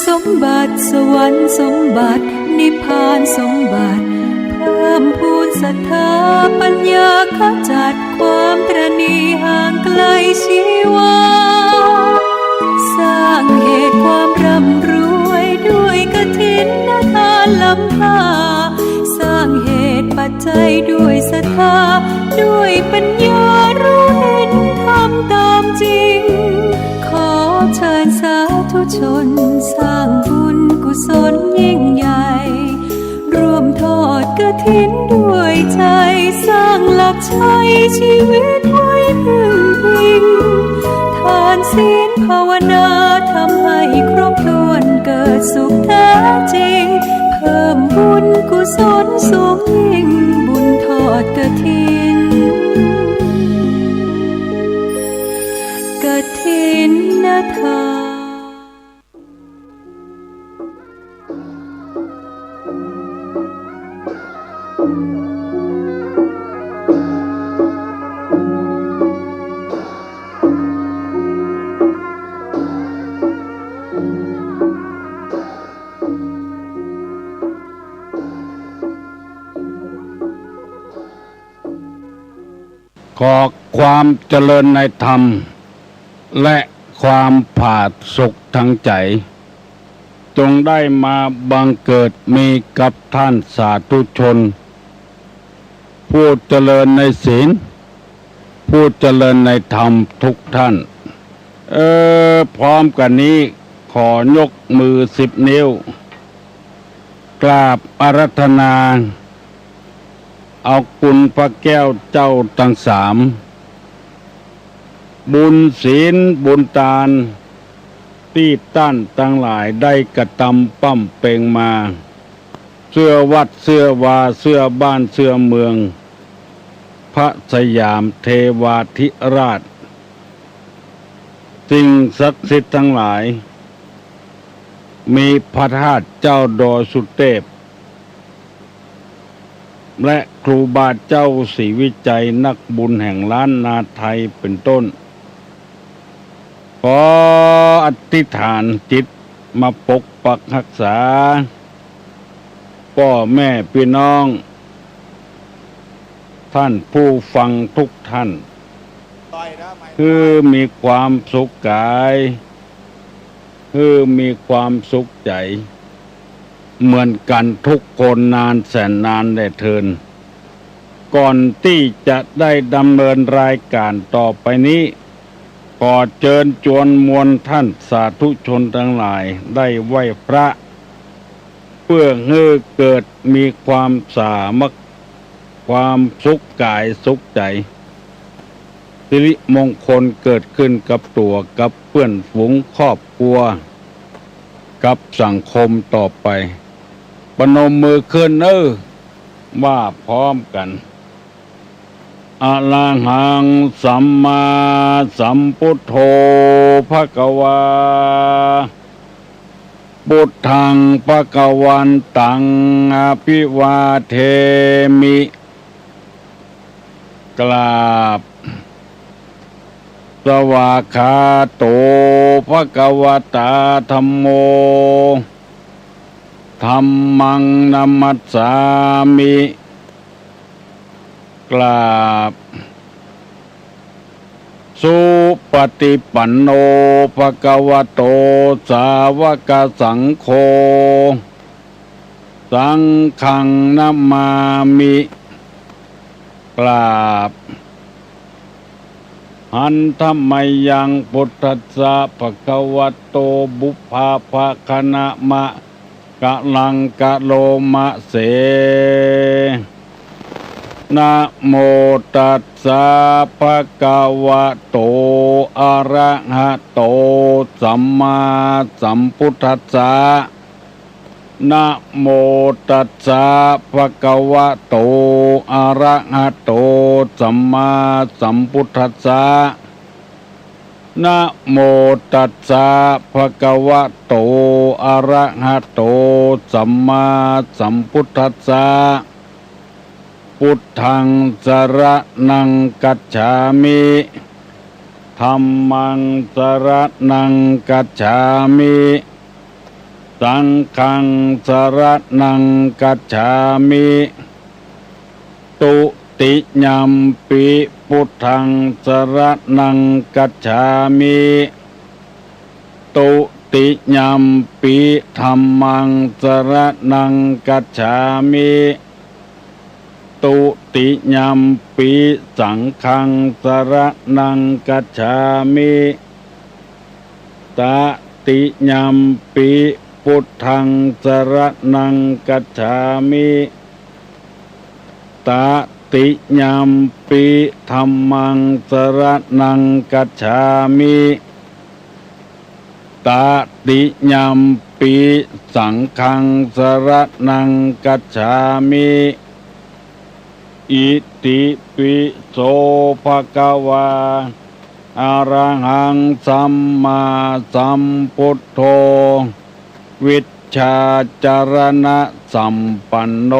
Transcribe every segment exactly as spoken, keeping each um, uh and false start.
สมบัติสวรรค์สมบัตินิพพานสมบัติ เพิ่มพูนศรัทธาปัญญาขจัดความตระหนี่ห่างไกลชีวา สร้างเหตุความร่ำรวยด้วยกฐินทานล้ำค่า สร้างเหตุปัจจัยด้วยศรัทธา ด้วยปัญญารู้เห็นธรรมตามจริง ขอเชิญสาธุชนสร้างบุญกุศลยิ่งใหญ่ ร่วมทอดกฐินด้วยใจ สร้างหลักชัยชีวิตไว้พึ่งพิง ทานศีลภาวนาทำให้ครบถ้วน เกิดสุขแท้จริง เพิ่มบุญกุศลสูงยิ่ง บุญทอดกฐิน กฐินทาน ขอความเจริญในธรรม และความผาสุกทางใจ๋ จงได้มาบังเกิดมีกับท่านสาธุชน ผู้เจริญในศีล ผู้เจริญในธรรมทุกท่าน เออ พร้อมกั๋นนี้ ขอยกมือสิบนิ้ว กราบอาราธนา เอาคุณพระแก้วเจ้าตังสาม บุญศีลบุญตาน ตี้ต้านตังหลายได้กระตำบำเพ็งมา เสื้อวัดเสื้อวา เสื้อบ้านเสื้อเมือง พระสยามเทวาธิราช สิ่งศักดิ์สิทธิ์ตังหลาย มีพระธาตุเจ้าดอยสุเตพ และครูบาเจ้าศรีวิชัยนักบุญแห่งล้านนาไทยเป๋นต้น ขออธิษฐานจิตมาปกปักฮักษา ป้อแม่ปี้น้อง ท่านผู้ฟังทุกท่าน หื้อมีความสุขก๋าย หื้อมีความสุขใจ๋ เหมือนกั๋นทุกคนนานแสนนานแลเทิน ก่อนตี้จะได้ดำเนินรายก๋านต่อไปนี้ ขอเจิญจวนมวลท่านสาธุชนตังหลายได้ไหว้พระ เปื้อหื้อเกิดมีความสามัค ความสุขก๋ายสุขใจ๋ สิริมงคลเกิดขึ้นกับตั๋ว กับเปื้อนฝูงครอบครัว กับสังคมต่อไป ประนมมือขึ้นเน่อ ว่าพร้อมกั๋น อะระหังสัมมาสัมพุทโธ ภะคะวา พุทธัง ภะคะวันตัง อะภิวาเทมิ กราบ สวากขาโต ภะคะวะตา ธัมโม ธัมมัง นะมัสสามิ กราบ สุปฏิปันโน ภะคะวะโต สาวกสังโฆ สังฆัง นะมามิ กราบ หันทะมะยัง พุทธัสสะ ภะคะวะโต ปุพพะภะคะนะมะ กะลังกะโลมะเส นะโมตัสสะ ภะคะวะโต อะระหะโต สัมมาสัมพุทธัสสะ นะโมตัสสะ ภะคะวะโต อะระหะโต สัมมาสัมพุทธัสสะ นะโมตัสสะ ภะคะวะโต อะระหะโต สัมมาสัมพุทธัสสะ พุทธัง สะระณัง คัจฉามิ ธัมมัง สะระณัง คัจฉามิ สังฆังสรณังคัจฉามิ ตุติยัมปิ พุทธังสรณังคัจฉามิ ตุติยัมปิ ธัมมังสรณังคัจฉามิ ตุติยัมปิ สังฆังสรณังคัจฉามิ ตติยัมปิ พุทธังสรณังคัจฉามิ ตติยัมปิ ธัมมังสรณังคัจฉามิ ตติยัมปิ สังฆังสรณังคัจฉามิ อิติปิโส ภะคะวา อะระหังสัมมาสัมพุทโธ วิชชาจรณะสัมปันโน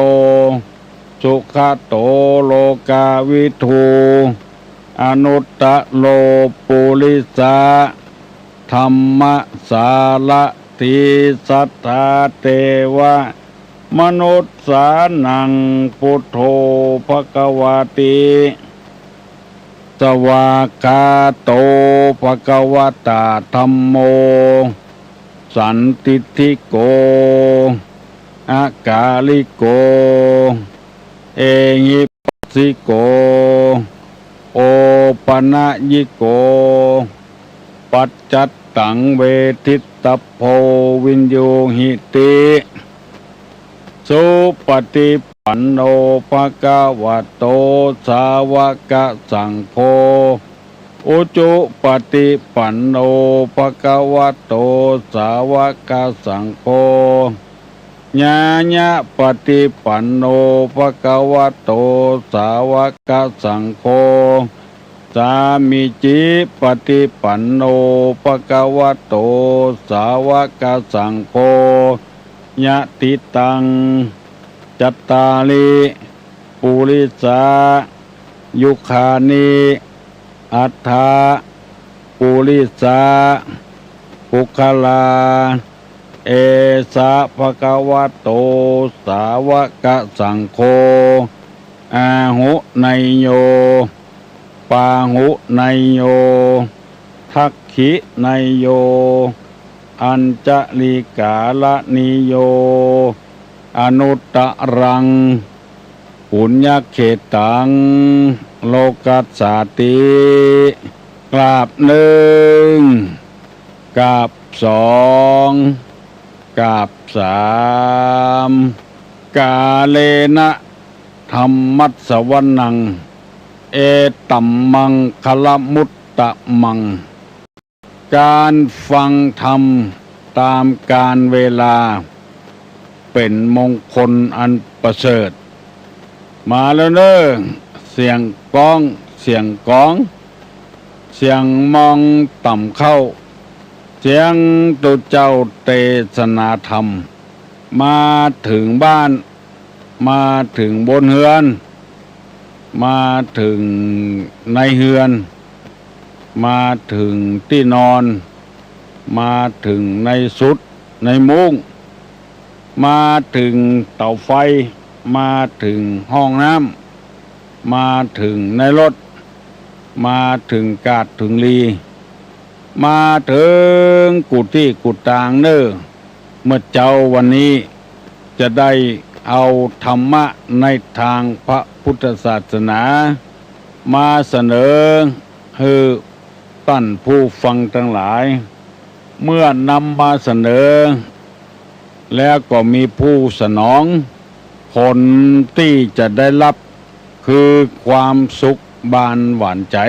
สุขะโต โลกาวิทู อนุตตะโร ปุริสะ ธัมมะสารถี สัทธา เตวะ มนุสสานัง พุทโธ ภะคะวาติ สวากขาโต ภะคะวะตา ธัมโม สันทิฏฐิโก อะกาลิโก เอหิปัสสิโก โอปะนะยิโก ปัจจัตตัง เวทิตตัพโพ วินยูหิติ สุปะฏิปันโน ภะคะวะโต สาวะกะสังโฆ อุจุปะฏิปันโน ภะคะวะโต สาวะกะสังโฆ ญาญะปะฏิปันโน ภะคะวะโต สาวะกะสังโฆ สามีจิปะฏิปันโน ภะคะวะโต สาวะกะสังโฆ ยะถิตัง จัตตาริ ปุริสา ยุคานิ อัฏฐะ ปุริสา ปุคคลา เอสะ ภะคะวะโต สาวะกะสังโฆ อาหุเนยโย ปาหุเนยโย ทักขิเนยโย อัญจลิกาละนิโย อนุตตะรัง ปุญญะเขตัง โลกัสสาติ กราบนึ่ง กราบสอง กราบสาม กาเลนะ ธัมมัสสวนัง เอตัมมังคะละมุตตะมัง ก๋านฟังธรรมต๋ามก๋าลเวลา เป๋นมงคลอันประเสริฐ มาแล้วเน่อ เสียงก้อง เสียงก๋อง เสียงมองต่ำเข้า เสียงตุ๊เจ้าเตสนาธรรม มาเถิงบ้าน มาเถิงบนเฮือน มาเถิงในเฮือน มาเถิงตี้นอน มาเถิงในสุด ในมุ้ง มาเถิงเต๋าไฟ มาเถิงห้องน้ำ มาเถิงในรถ มาเถิงกาดเถิงลี มาเถิงกู้ตี้กู้ตางเน่อ เมื่อเจ๊าวันนี้จะได้เอาธรรมะในตางพระพุทธศาสนา มาเสนอหื้อต้านผู้ฟังตังหลาย เมื่อนำมาเสนอ แล้วก็มีผู้สนอง ผลตี้จะได้ฮับ คือความสุขบานหวานใจ๋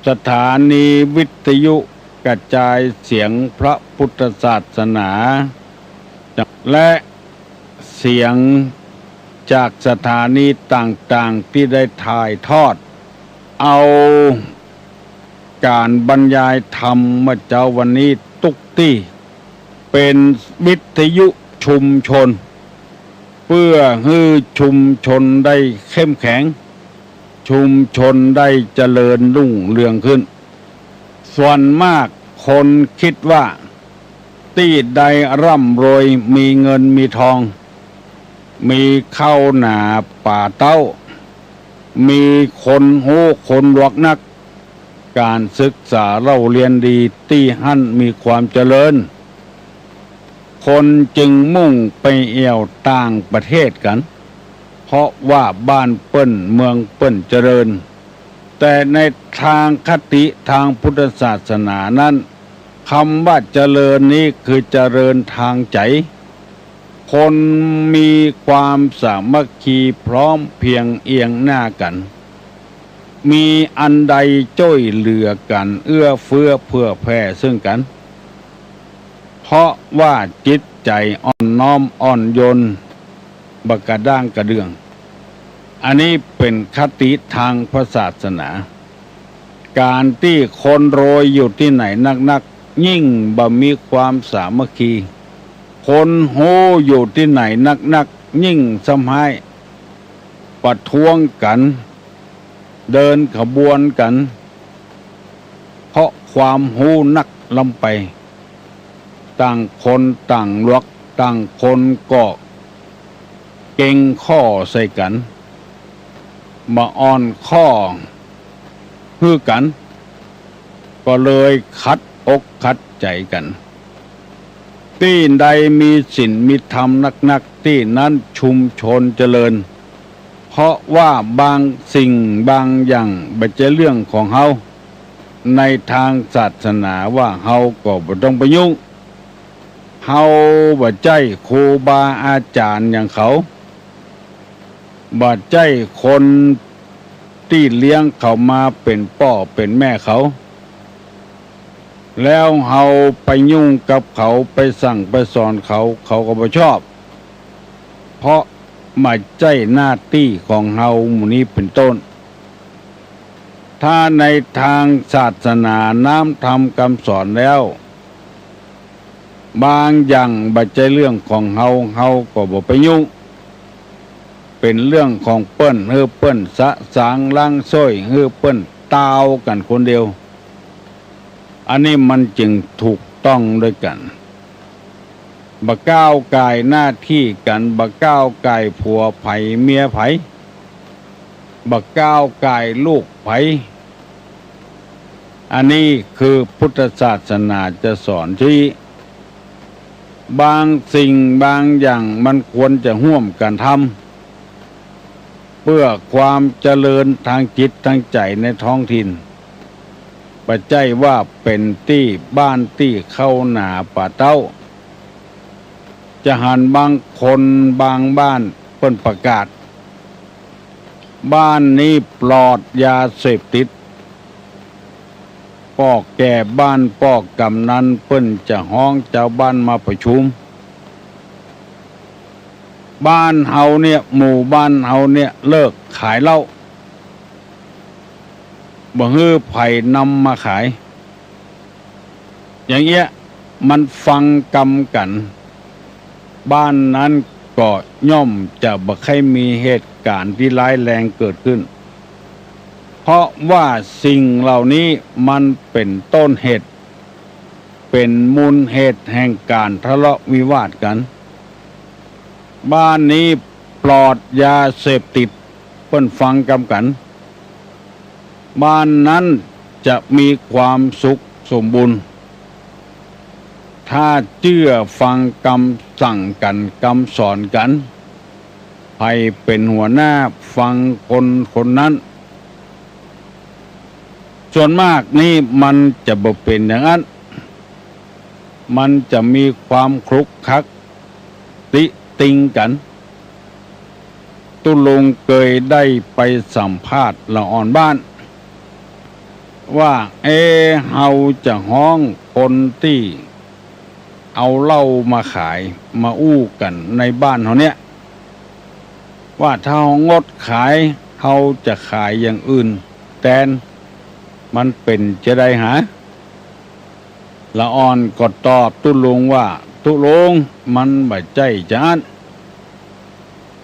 สถานีวิทยุกระจายเสียงพระพุทธศาสนา และเสียงจากสถานีต่างๆ ตี้ได้ถ่ายทอด เอาก๋านบรรยายธรรมเมื่อเจ๊าวันนี้ตุ๊กตี้ เป๋นวิทยุชุมชน เปื้อหื้อชุมชนได้เข้มแข็ง ชุมชนได้เจริญรุ่งเรืองขึ้น ส่วนมากคนกึ๊ดว่า ตี้ได้ร่ำรวย มีเงินมีทอง มีข้าวหนาป๋าเต๊า มีคนฮู้คนหลวกนัก ก๋านศึกษาเล่าเฮียนดี ตี้หั้นมีความเจริญ คนจึงมุ่งไปแอ่วต่างประเทศกั๋น เพราะว่าบ้านเปิ้นเมืองเปิ้นเจริญ แต่ในทางคติทางพุทธศาสนานั้น กำว่าเจริญนี้คือเจริญตางใจ๋ คนมีความสามัคคีพร้อมเพียงเอียงหน้ากั๋น มีอันใดจ้วยเหลือกั๋น เอื้อเฟื้อเผื่อแผ่ซึ่งกั๋น เพราะว่าจิตใจ๋อ่อนน้อมอ่อนโยน บ่กระด้างกระเดื่อง อันนี้เป๋นคติตางพระศาสนา ก๋านตี้คนรวยอยู่ตี้ไหนนักๆ ยิ่งบ่มีความสามัคคี คนฮู้อยู่ตี้ไหนนักๆ ยิ่งซ้ำฮ้าย ประท้วงกั๋น เดินขบวนกั๋น เพราะความฮู้นักล้ำไป ต่างคนต่างหลวก ต่างคนก็เก่งข้อใส่กั๋น บ่อ่อนข้อหื้อกั๋น ก็เลยขัดอกขัดใจ๋กั๋น ตี้ใดมีศีลมีธรรมนักๆ ตี้นั้นชุมชนเจริญ เพราะว่าบางสิ่งบางอย่างบ่ใจ้เรื่องของเฮา ในตางศาสนาว่าเฮาก็บ่ต้องไปยุ่ง เฮาบ่ใจ้ครูบาอาจ๋ารย์อย่างเขา บ่ใจ้คนตี้เลี้ยงเขามาเป๋นป้อเป๋นแม่เขา แล้วเฮาไปยุ่งกับเขา ไปสั่งไปสอนเขา เขาก็บ่ชอบ เพราะบ่ใจ้หน้าตี้ของเฮา หมู่นี้เป๋นต้น ถ้าในตางศาสนาน้ำธรรมกำสอนแล้ว บางอย่างบ่ใจ้เรื่องของเฮา เฮาก็บ่ไปยุ่ง เป๋นเรื่องของเปิ้น หื้อเปิ้นสะสางล้างส้อย หื้อเปิ้นตาวกั๋นคนเดียว อันนี้มันจึงถูกต้องด้วยกั๋น บ่ก้าวก่ายหน้าตี้กั๋น บ่ก้าวก่ายผัวใผเมียใผ บ่ก้าวก่ายลูกใผ อันนี้คือพุทธศาสนาจะสอนตี้ บางสิ่งบางอย่างมันควรจะฮ่วมกั๋นทำ เปื้อความเจริญตางจิตตางใจ๋ในท้องถิ่น บ่ใจ้ว่าเป๋นตี้บ้านตี้เข้าหนาป๋าเต๊า จะหันบางคนบางบ้านเปิ้นประกาศ บ้านนี้ปลอดยาเสพติด ป้อแก่บ้านป้อกำนันเปิ้นจะฮ้องจาวบ้านมาประชุม บ้านเฮาเนี่ย หมู่บ้านเฮาเนี่ยเลิกขายเหล้า บ่หื้อใผนำมาขาย อย่างเอี้ย มันฟังกำกั๋น บ้านนั้นก็ย่อมจะบ่ใค่มีเหตุก๋ารณ์ตี้ร้ายแรงเกิดขึ้น เพราะว่าสิ่งเหล่านี้มันเป๋นต้นเหตุ เป๋นมูลเหตุแห่งก๋ารทะเลาะวิวาทกั๋น บ้านนี้ปลอดยาเสพติด เปิ้นฟังกำกั๋น บ้านนั้นจะมีความสุขสมบูรณ์ ถ้าเจื้อฟังกำสั่งกั๋น กำสอนกั๋น ใผเป๋นหัวหน้าฟังคนคนนั้น ส่วนมากนี่มันจะบ่เป๋นอย่างอั้น มันจะมีความคลุกคลัก ติติงกั๋น ตุ๊ลุงเกยได้ไปสัมภาษณ์ละอ่อนบ้าน ว่า เอ๊ะ เฮาจะฮ้องคนตี้เอาเหล้ามาขาย มาอู้กั๋นในบ้านเฮาเนี่ย ว่าถ้าเฮางดขาย เฮาจะขายอย่างอื่นแตน มันเป๋นจาใดหา ละอ่อนก็ตอบตุ๊ลุงว่า ตุ๊ลุง มันบ่ใจ้จาอั้น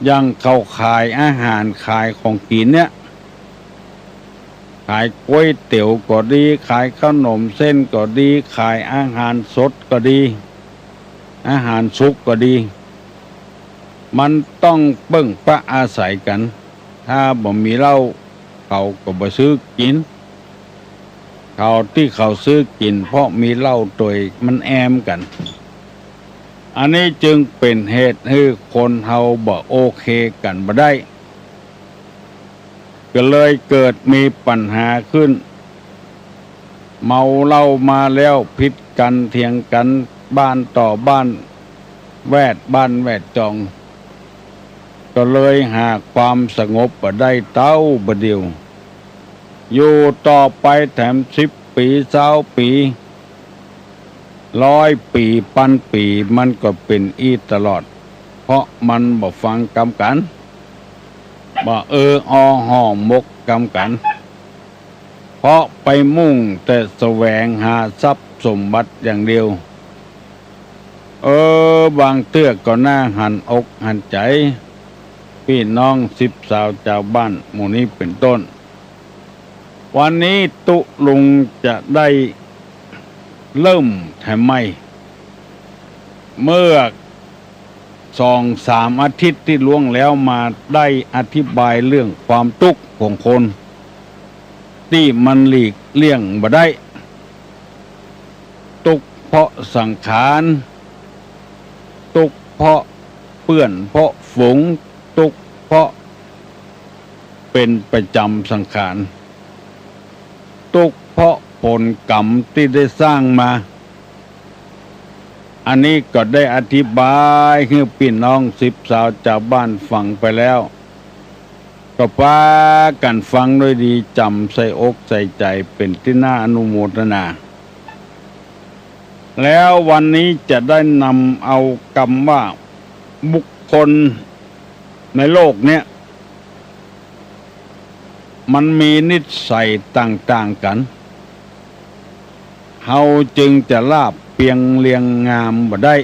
อย่างเขาขายอาหารขายของกิ๋นเนี่ย ขายก๋วยเตี๋ยวก็ดี ขายขนมเส้นก็ดี ขายอาหารสดก็ดี อาหารสุกก็ดี มันต้องเปิ้งปะอาศัยกั๋น ถ้าบ่มีเหล้า เขาก็บ่ซื้อกิ๋น เขาตี้เขาซื้อกิ๋นเพราะมีเหล้าตวย มันแอมกั๋น อันนี้จึงเป๋นเหตุหื้อคนเฮาบ่โอเคกั๋นบ่ได้ ก็เลยเกิดมีปัญหาขึ้น เมาเหล้ามาแล้วผิดกั๋นเถียงกั๋นบ้านต่อบ้าน แวดบ้านแวดจ่อง ก็เลยหาความสงบบ่ได้เต้าบ่าเดี่ยว อยู่ต่อไปแถมสิบปี๋ ซาวปี๋ ร้อยปี๋ ปันปี๋ มันก็เป๋นอี้ตลอด เพราะมันบ่ฟังกำกั๋น บ่เออออห่อหมกกำกั๋น เพราะไปมุ่งแต่แสวงหาทรัพย์สมบัติอย่างเดียว เออ บางเตื้อก็น่าหันอกหันใจ๋ ปี้น้องสิบสาวจาวบ้านหมู่นี้เป๋นต้น วันนี้ตุ๊ลุงจะได้เริ่มแถมใหม่ เมื่อสองสามอาทิตย์ตี้ล่วงแล้วมาได้อธิบายเรื่องความตุ๊กข์ของคน ตี้มันหลีกเลี่ยงบ่ได้ ตุ๊กข์เพราะสังขาร ตุ๊กข์เพราะเปื้อนเพราะฝูง ตุ๊กข์เพราะเป๋นประจ๋ำสังขาร ตุ๊กข์เพราะผลกรรมตี้ได้สร้างมา อันนี้ก็ได้อธิบายหื้อปี้น้องสิบสาวจาวบ้านฟังไปแล้ว ก็ปากั๋นฟังด้วยดี จ๋ำใส่อกใส่ใจ๋ เป๋นตี้น่าอนุโมทนา แล้ววันนี้จะได้นำเอากำว่าบุคคลในโลกเนี้ย มันมีนิสัยต่างๆ กั๋น เฮาจึงจะลาบเปียงเรียงงามบ่ได้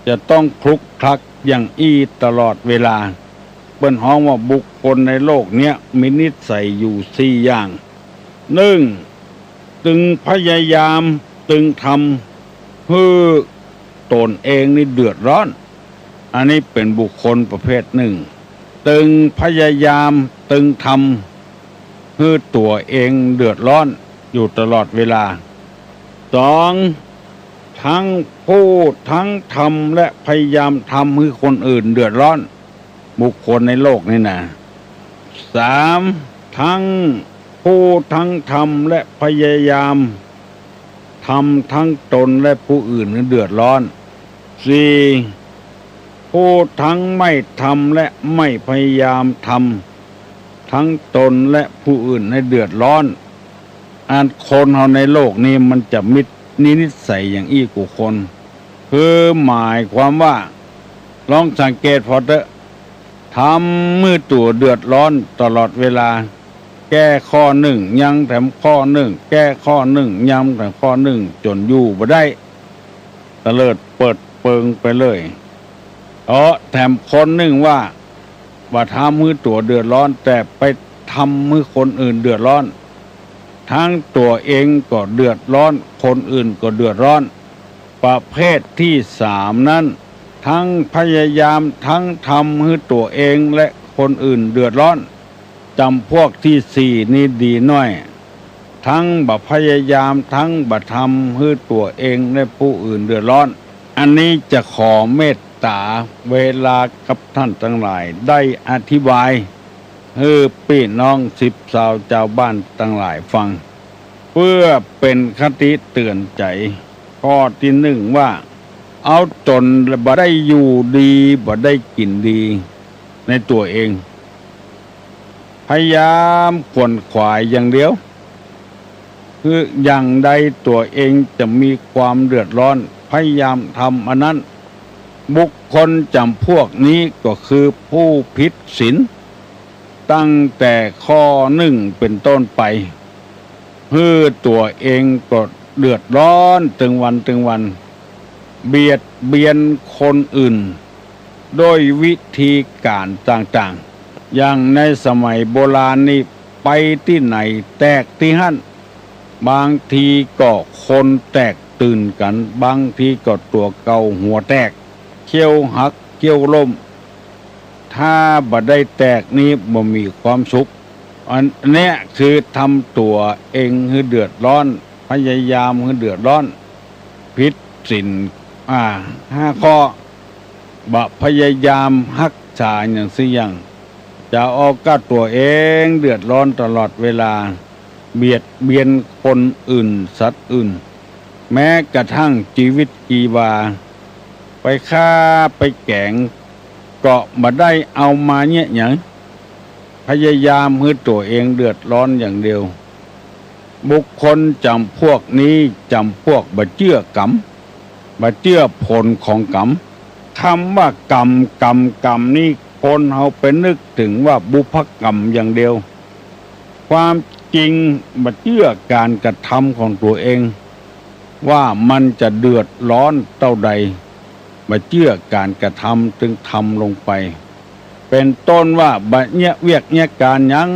จะต้องคลุกคลักอย่างอี้ตลอดเวลา เปิ้นฮ้องว่าบุคคลในโลกเนี้ยมีนิสัยอยู่สี่อย่าง นึ่ง ตึงพยายาม ตึงทำหื้อตนเองนี่เดือดร้อน อันนี้เป๋นบุคคลประเภทนึ่ง ตึงพยายาม ตึงทำหื้อตั๋วเองเดือดร้อนอยู่ตลอดเวลา สอง ทั้งพูดทั้งทำและพยายามทำหื้อคนอื่นเดือดร้อน บุคคลในโลกนี้นะ สาม ทั้งพูดทั้งทำและพยายามทำทั้งตนและผู้อื่นหื้อเดือดร้อน สี่ พูดทั้งไม่ทำและไม่พยายามทำทั้งตนและผู้อื่นให้เดือดร้อน อันคนเฮาในโลกนี้มันจะมีนิสัยอย่างอี้กู้คน คือหมายความว่า ลองสังเกตผ่อเต๊อะ ทำหื้อตั๋วเดือดร้อนตลอดเวลา แก้ข้อนึ่งยังแถมข้อนึ่ง แก้ข้อนึ่งยังแถมข้อนึ่ง จ๋นอยู่บ่ได้ ตะเลิดเปิดเปิงไปเลย เพราะแถมคนนึ่งว่า บ่ทำหื้อตั๋วเดือดร้อน แต่ไปทำหื้อคนอื่นเดือดร้อน ทั้งตั๋วเองก็เดือดร้อน คนอื่นก็เดือดร้อน ประเภทตี้สามนั้น ทั้งพยายามทั้งทำหื้อตั๋วเองและคนอื่นเดือดร้อน จ๋ำพวกตี้สี่นี้ดีน้อย ทั้งบ่พยายามทั้งบ่ทำหื้อตั๋วเองและผู้อื่นเดือดร้อน อันนี้จะขอเมตต๋าเวลากับท่านตังหลายได้อธิบาย หื้อปี้น้องสิบสาวจาวบ้านตังหลายฟัง เปื้อเป๋นคติเตื๋อนใจ๋ ข้อตี้นึ่งว่า เอาจ๋นบ่ได้อยู่ดี บ่ได้กิ๋นดีในตั๋วเอง พยายามขวนขวายอย่างเดียว คืออย่างใดตั๋วเองจะมีความเดือดร้อน พยายามทำอันนั้น บุคคลจ๋ำพวกนี้ก็คือผู้ผิดศีล ตั้งแต่ข้อนึ่งเป๋นต้นไป หื้อตั๋วเองก็เดือดร้อนตึงวันตึงวัน เบียดเบียนคนอื่น ด้วยวิธีก๋านต่างๆ อย่างในสมัยโบราณนี่ ไปตี้ไหนแตกตี้หั้น บางทีก็คนแตก ตื่นกั๋น บางทีก็ตั๋วเก่าหัวแตก เขี้ยวหัก เขี้ยวล่ม ถ้าบ่ได้แตกนี่บ่มีความสุข อันเนี้ยคือทำตั๋วเองหื้อเดือดร้อน พยายามหื้อเดือดร้อน ผิดศีล อ่า ห้าข้อ บ่พยายามฮักษาหยังสักอย่าง จะเอาก้าตั๋วเองเดือดร้อนตลอดเวลา เบียดเบียนคนอื่นสัตว์อื่น แม้กระทั่งจีวิตจีวา ไปฆ่าไปแก๋ง ก็บ่ได้เอามาเยียะหยัง พยายามหื้อตั๋วเองเดือดร้อนอย่างเดียว บุคคลจ๋ำพวกนี้จ๋ำพวกบ่เจื้อกรรม บ่เจื้อผลของกรรม คำว่ากรรม กรรม กรรมนี่คนเฮาไปนึกเถิงว่าบุพกรรมอย่างเดียว ความจริงบ่เจื้อก๋านกระทำของตั๋วเอง ว่ามันจะเดือดร้อนเต้าใด บ่เจื้อก๋านกระทำจึงทำลงไป เป๋นต้นว่าบ่เยียะเวียกเยียะก๋านหยัง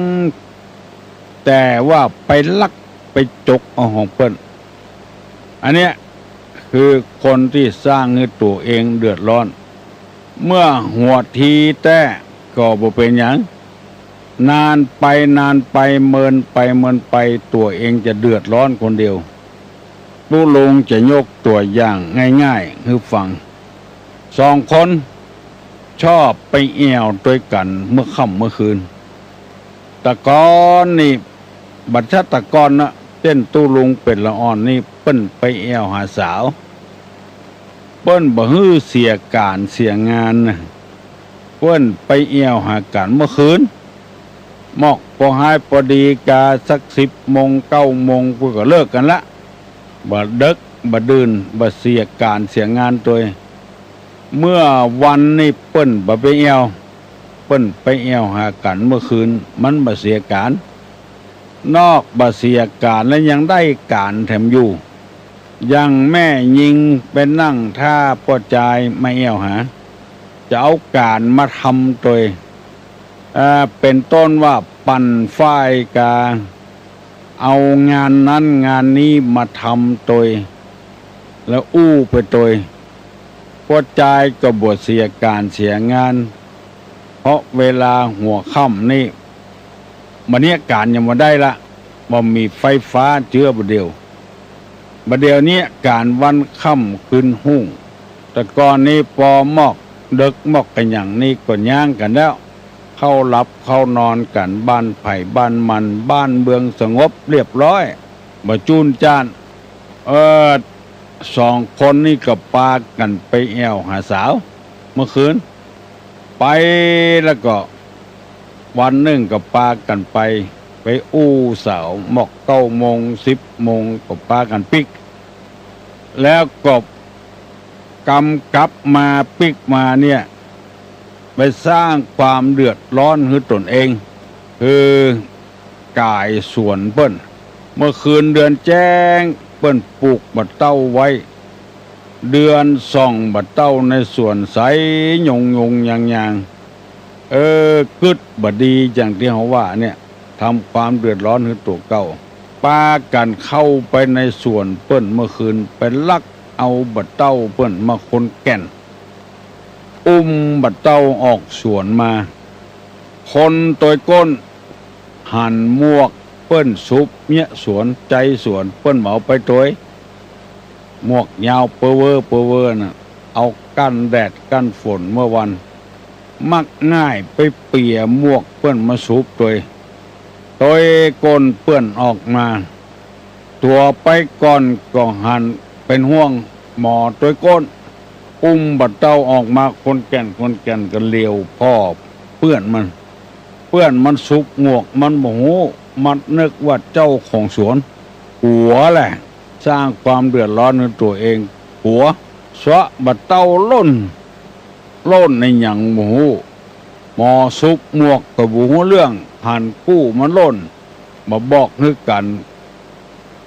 แต่ว่าไปลักไปจกเอาของเปิ้น อันเนี้ยคือคนตี้สร้างหื้อตั๋วเองเดือดร้อน เมื่อหัวทีแต๊ก็บ่เป๋นหยัง นานไปนานไป เมินไปเมินไป ตั๋วเองจะเดือดร้อนคนเดียว ตุ๊ลุงจะยกตั๋วอย่างง่ายๆ หื้อฟัง สองคนชอบไปแอ่วตวยกั๋นเมื่อค่ำเมื่อคืน แต่ก่อนนี่ บ่ชักแต่ก่อนนะ เจ้นตุ๊ลุงเป๋นละอ่อนนี่ เปิ้นไปแอ่วหาสาว เปิ้นบ่หื้อเสียก๋านเสียงานนะ เปิ้นไปแอ่วหากั๋นเมื่อคืน มอกปอฮายปอดีกาสักสิบโมง เก้าโมง เปิ้นก็เลิกกั๋นละ บ่เดิ็กบ่ดื่น บ่เสียก๋านเสียงานตวย เมื่อวันนี่เปิ้นบ่ไปแอ่ว เปิ้นไปแอ่วหากั๋นเมื่อคืน มันบ่เสียก๋าน นอกบ่เสียก๋านแล้วยังได้ก๋านแถมอยู่ อย่างแม่ญิงไปนั่งท่าป้อจายมาแอ่วหา จะเอาก๋านมาทำตวย เอ่อ เป๋นต้นว่าปั่นฝ้ายกา เอางานนั้นงานนี้มาทำตวย แล้วอู้ไปตวย ป้อจายก็บ่เสียก๋านเสียงาน เพราะเวลาหัวค่ำนี่ บ่เยียะก๋านยังบ่ได้ละ บ่มีไฟฟ้าเจื้อบ่าเดี่ยว บ่าเดี่ยวนี้ก๋านวันค่ำคืนฮุ่ง แต่ก่อนนี้ปอมอกเดิ็กมอกกะหยังนี่ก็ย้างกั๋นแล้ว เข้าหลับเข้านอนกั๋น บ้านใผบ้านมัน บ้านเมืองสงบเรียบร้อย บ่จู้นจ้าน เออ สองคนนี่ก็ปากั๋นไปแอ่วหาสาว เมื่อคืน ไปแล้วก็ วันนึ่งก็ปากั๋นไป ไปอู้สาว มอกเก้าโมง สิบโมง ก็ปากั๋นปิ๊ก แล้วก็กำกลับมาปิ๊กมาเนี่ย ไปสร้างความเดือดร้อนหื้อตนเอง คือก๋ายสวนเปิ้น เมื่อคืนเดือนแจ้ง เปิ้นปลูกบ่าเต้าไว้ เดือนส่องบ่าเต้าในสวนใสยงยงยางยาง เออ กึ๊ดบ่ดีอย่างตี้เฮาว่าเนี่ย ทำความเดือดร้อนหื้อตั๋วเก่า ปากั๋นเข้าไปในสวนเปิ้นเมื่อคืน ไปลักเอาบ่าเต้าเปิ้นมาคนแก่น อุ้มบ่าเต้าออกสวนมา คนตวยก้น หันหมวกเปิ้นสุบเยียะสวน ใจ๊สวน เปิ้นบ่เอาไปตวย หมวกยาวเปอเว่อเปอเว่อน่ะ เอากั้นแดดกั้นฝนเมื่อวัน มักง่ายไปเปียะหมวกเปิ้นมาสุบตวย ตวยก้นเปื้อนออกมา ตั๋วไปก่อนก็หันเป๋นห่วงหมอตวยก้น อุ้มบ่าเต้าออกมาคนแก่นคนแก่นก็เหลียวผ่อเปื้อนมัน เปื้อนมันสุบหมวกมันบ่ฮู้ มันนึกว่าเจ้าของสวน กั๋วแหละ สร้างความเดือดร้อนหื้อตั๋วเอง กั๋ว สวะบ่าเต้าล่น ล่นอะหยังบ่ฮู้ หมอสุบหมวกก็บ่ฮู้เรื่อง หันกู้มันล่น บ่บอกหื้อกั๋น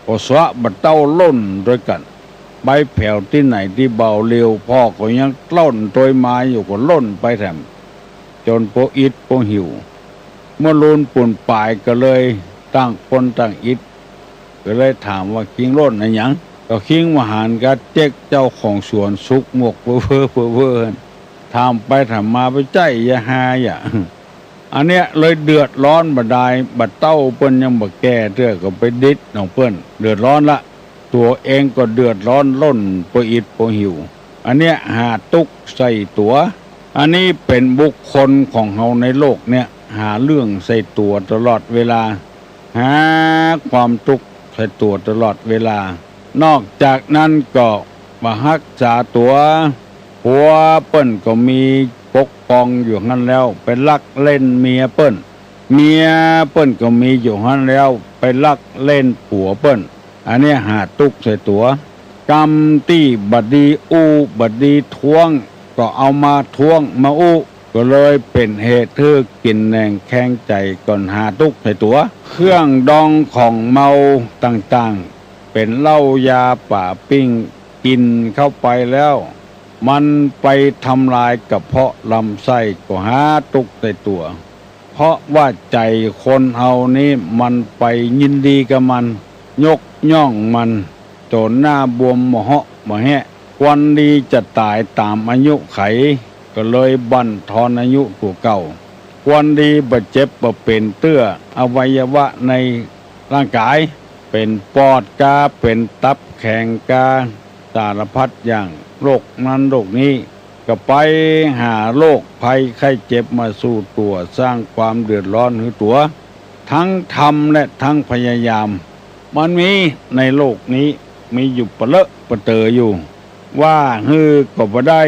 ก็สวะบ่าเต้าล่นตวยกั๋น ไปแผวตี้ไหนตี้เบา เหลียวผ่อก็ยังล่นตวยมาอยู่ ก็ล่นไปแถม จ๋นปออิดปอหิว เมื่อลูนปูนป๋ายก็เลยต่างคนต่างอิด ก็เลยถามว่า "คิงล่นอะหยัง" ก็คิงว่าหันกับเจ๊กเจ้าของสวนสุกหมวกเว่อเว่อเว่อเว่อ ถามไปถามมาไปใจ้ยาฮาอะ อันเนี้ยเลยเดือดร้อนบ่ดาย บ่าเต๊าเปิ้นยังบ่แก่เตื้อ ก็ไปดิดของเปิ้น เดือดร้อนละ ตั๋วเองก็เดือดร้อนล้นปออิดปอหิว อันเนี้ยหาตุ๊กข์ใส่ตั๋ว อันนี้เป๋นบุคคลของเฮาในโลกเนี้ย หาเรื่องใส่ตั๋วตลอดเวลา หาความตุ๊กข์ใส่ตั๋วตลอดเวลา นอกจากนั้นก็บ่ฮักษาตั๋ว ผัวเปิ้นก็มีปกครองอยู่หั้นแล้ว ไปลักเล่นเมียเปิ้น เมียเปิ้นก็มีอยู่หั้นแล้ว ไปลักเล่นผัวเปิ้น อันเนี้ยหาตุ๊กข์ใส่ตั๋ว กำตี้บ่ดีอู้บ่ดีท้วง ก็เอามาท้วงมาอู้ ก็เลยเป๋นเหตุหื้อกิ๋นแหนงแคลงใจ๋ ก่อนหาตุ๊กข์ใส่ตั๋ว เครื่องดองของเมาต่างๆ เป๋นเหล้ายาป๋าปิ้ง กิ๋นเข้าไปแล้ว มันไปทำลายกระเพาะลำไส้ ก็หาตุ๊กข์ใส่ตั๋ว เพราะว่าใจ๋คนเฮานี้มันไปยินดีกับมัน ยกย่องมัน จ๋นหน้าบวมบ่าเหาะบ่าแฮะ ควันดีจะต๋ายต๋ามอายุไข ก็เลยบั่นทอนอายุตั๋วเก่า ควันดีบ่เจ็บบ่เป๋นเตื้อ อวัยวะในร่างก๋าย เป๋นปอดกา เป๋นตับแข็งกา สารพัดอย่าง โรคนั้นโรคนี้ ก็ไปหาโรคภัยไข้เจ็บมาสู่ตั๋ว สร้างความเดือดร้อนหื้อตั๋ว ทั้งทำและทั้งพยายาม มันมีในโลกนี้ มีอยู่ปะเลอะปะเต๋ออยู่ ว่าหื้อก็บ่ได้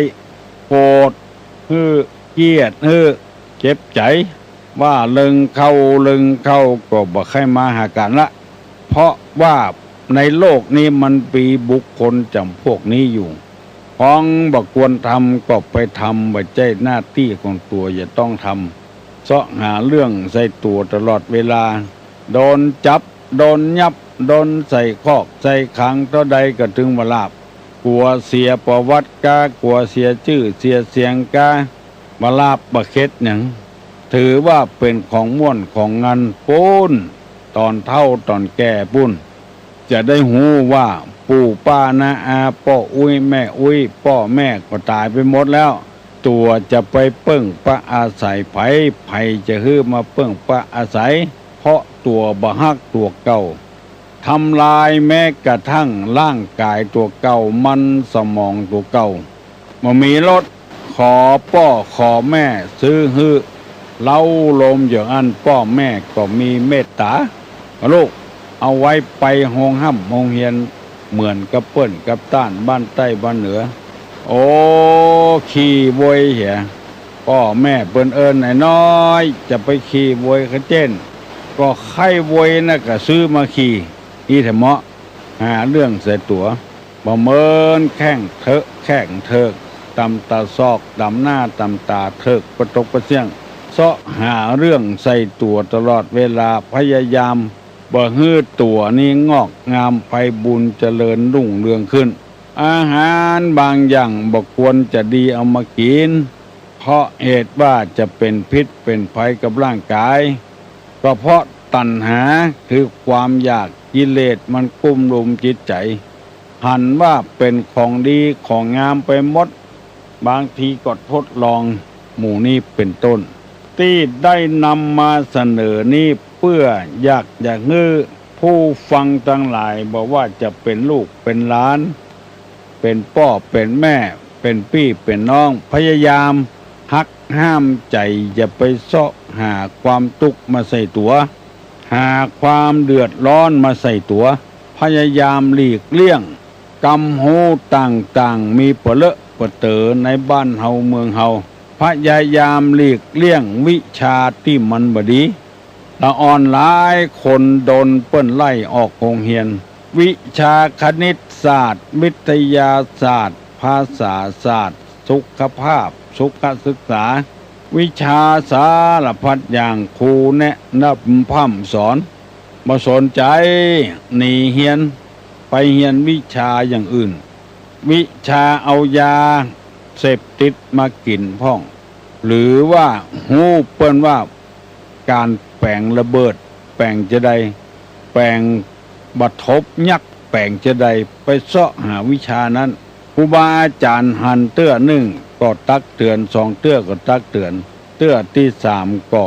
โกรธหื้อ เกลียดหื้อ เจ็บใจ๋ ว่าเลิงเข้าเลิงเข้าก็บ่ใค่มาหากั๋นละ เพราะว่าในโลกนี้มันมีบุคคลจ๋ำพวกนี้อยู่ ของบ่ควรทำก็ไปทำ บ่ใจ้หน้าตี้ของตั๋วจะต้องทำ เซาะหาเรื่องใส่ตั๋วตลอดเวลา โดนจับ โดนยับ โดนใส่คอกใส่ขังเต้าใดก็ตึงบ่หลาบ กั๋วเสียประวัติกา กั๋วเสียจื้อเสียเสียงกา บ่หลาบบ่เข็ดหยัง ถือว่าเป๋นของม่วนของงันปู้น ต๋อนเฒ่าต๋อนแก่ปู้น จะได้ฮู้ว่าปู่ป้าน้าอา ป้ออุ๊ยแม่อุ๊ย ป้อแม่ก็ต๋ายไปหมดแล้ว ตั๋วจะไปเปิ้งปะอาศัยใผ ใผจะหื้อมาเปิ้งปะอาศัย เพราะตั๋วบ่ฮักตั๋วเก่า ทำลายแม้กระทั่งร่างก๋ายตั๋วเก่า มันสมองตั๋วเก่า บ่มีรถ ขอป้อขอแม่ซื้อหื้อ เล้าโลมอย่างอั้น ป้อแม่ก็มีเมตต๋า ลูก เอาไว้ไปโฮงฮ่ำโฮงเฮียน เหมือนกับเปิ้นกับต้านบ้านใต้บ้านเหนือ โอ้ ขี้โวยเหีย ป้อแม่เปิ้นเอิ้นน้อยๆ จะไปขี้โวยกะเจ้น ก็ใค่โวยน่ะก็ซื้อมาขี้ อี้แถมเหมาะ หาเรื่องใส่ตั๋ว บ่เมินแข้งเถิกแข้งเถิก ต๋ำตาซอก ต๋ำหน้า ต๋ำต๋า เถิกปะตกปะเสี้ยง เซาะหาเรื่องใส่ตั๋วตลอดเวลา พยายามบ่หื้อตั๋วนี้งอกงามไพบูลย์เจริญรุ่งเรืองขึ้น อาหารบางอย่างบ่ควรจะดีเอามากิ๋น เพราะเหตุว่าจะเป๋นพิษเป๋นภัยกับร่างก๋าย ก็เพราะตัณหาคือความอยาก กิเลสมันกุ้มลุมจิตใจ๋ หันว่าเป๋นของดีของงามไปหมด บางทีก็ทดลองหมู่นี้เป๋นต้น ตี้ได้นำมาเสนอนี้เปื้ออยากจะหื้อผู้ฟังตังหลาย บ่ว่าจะเป๋นลูกเป๋นหลาน เป๋นป้อเป๋นแม่ เป๋นปี้เป๋นน้อง พยายามหักห้ามใจ๋อย่าไปเซาะหาความตุ๊กข์มาใส่ตั๋ว หาความเดือดร้อนมาใส่ตั๋ว พยายามหลีกเลี่ยง กำฮู้ต่างๆ มีปะเลอะปะเต๋อในบ้านเฮาเมืองเฮา พยายามหลีกเลี่ยงวิชาตี้มันบ่ดี ละอ่อนหลายคนโดนเปิ้นไล่ออกโฮงเฮียน วิชาคณิตศาสตร์ วิทยาศาสตร์ ภาษาศาสตร์ สุขภาพ สุขศึกษา วิชาสารพัดอย่าง ครูแนะนำพร่ำสอน บ่สนใจ๋ หนีเฮียน ไปเฮียนวิชาอย่างอื่น วิชาเอายาเสพติดมากิ๋นพ่อง หรือว่าฮู้เปิ้นว่าก๋านแป๋งระเบิด แป๋งจาใด แป๋งบ่าทบยักษ์ แป๋งจาใด ไปเซาะหาวิชานั้น ครูบาอาจ๋ารย์หันเตื้อนึ่งก็ตักเตือน สองเตื้อก็ตักเตือน เตื้อตี้สามก็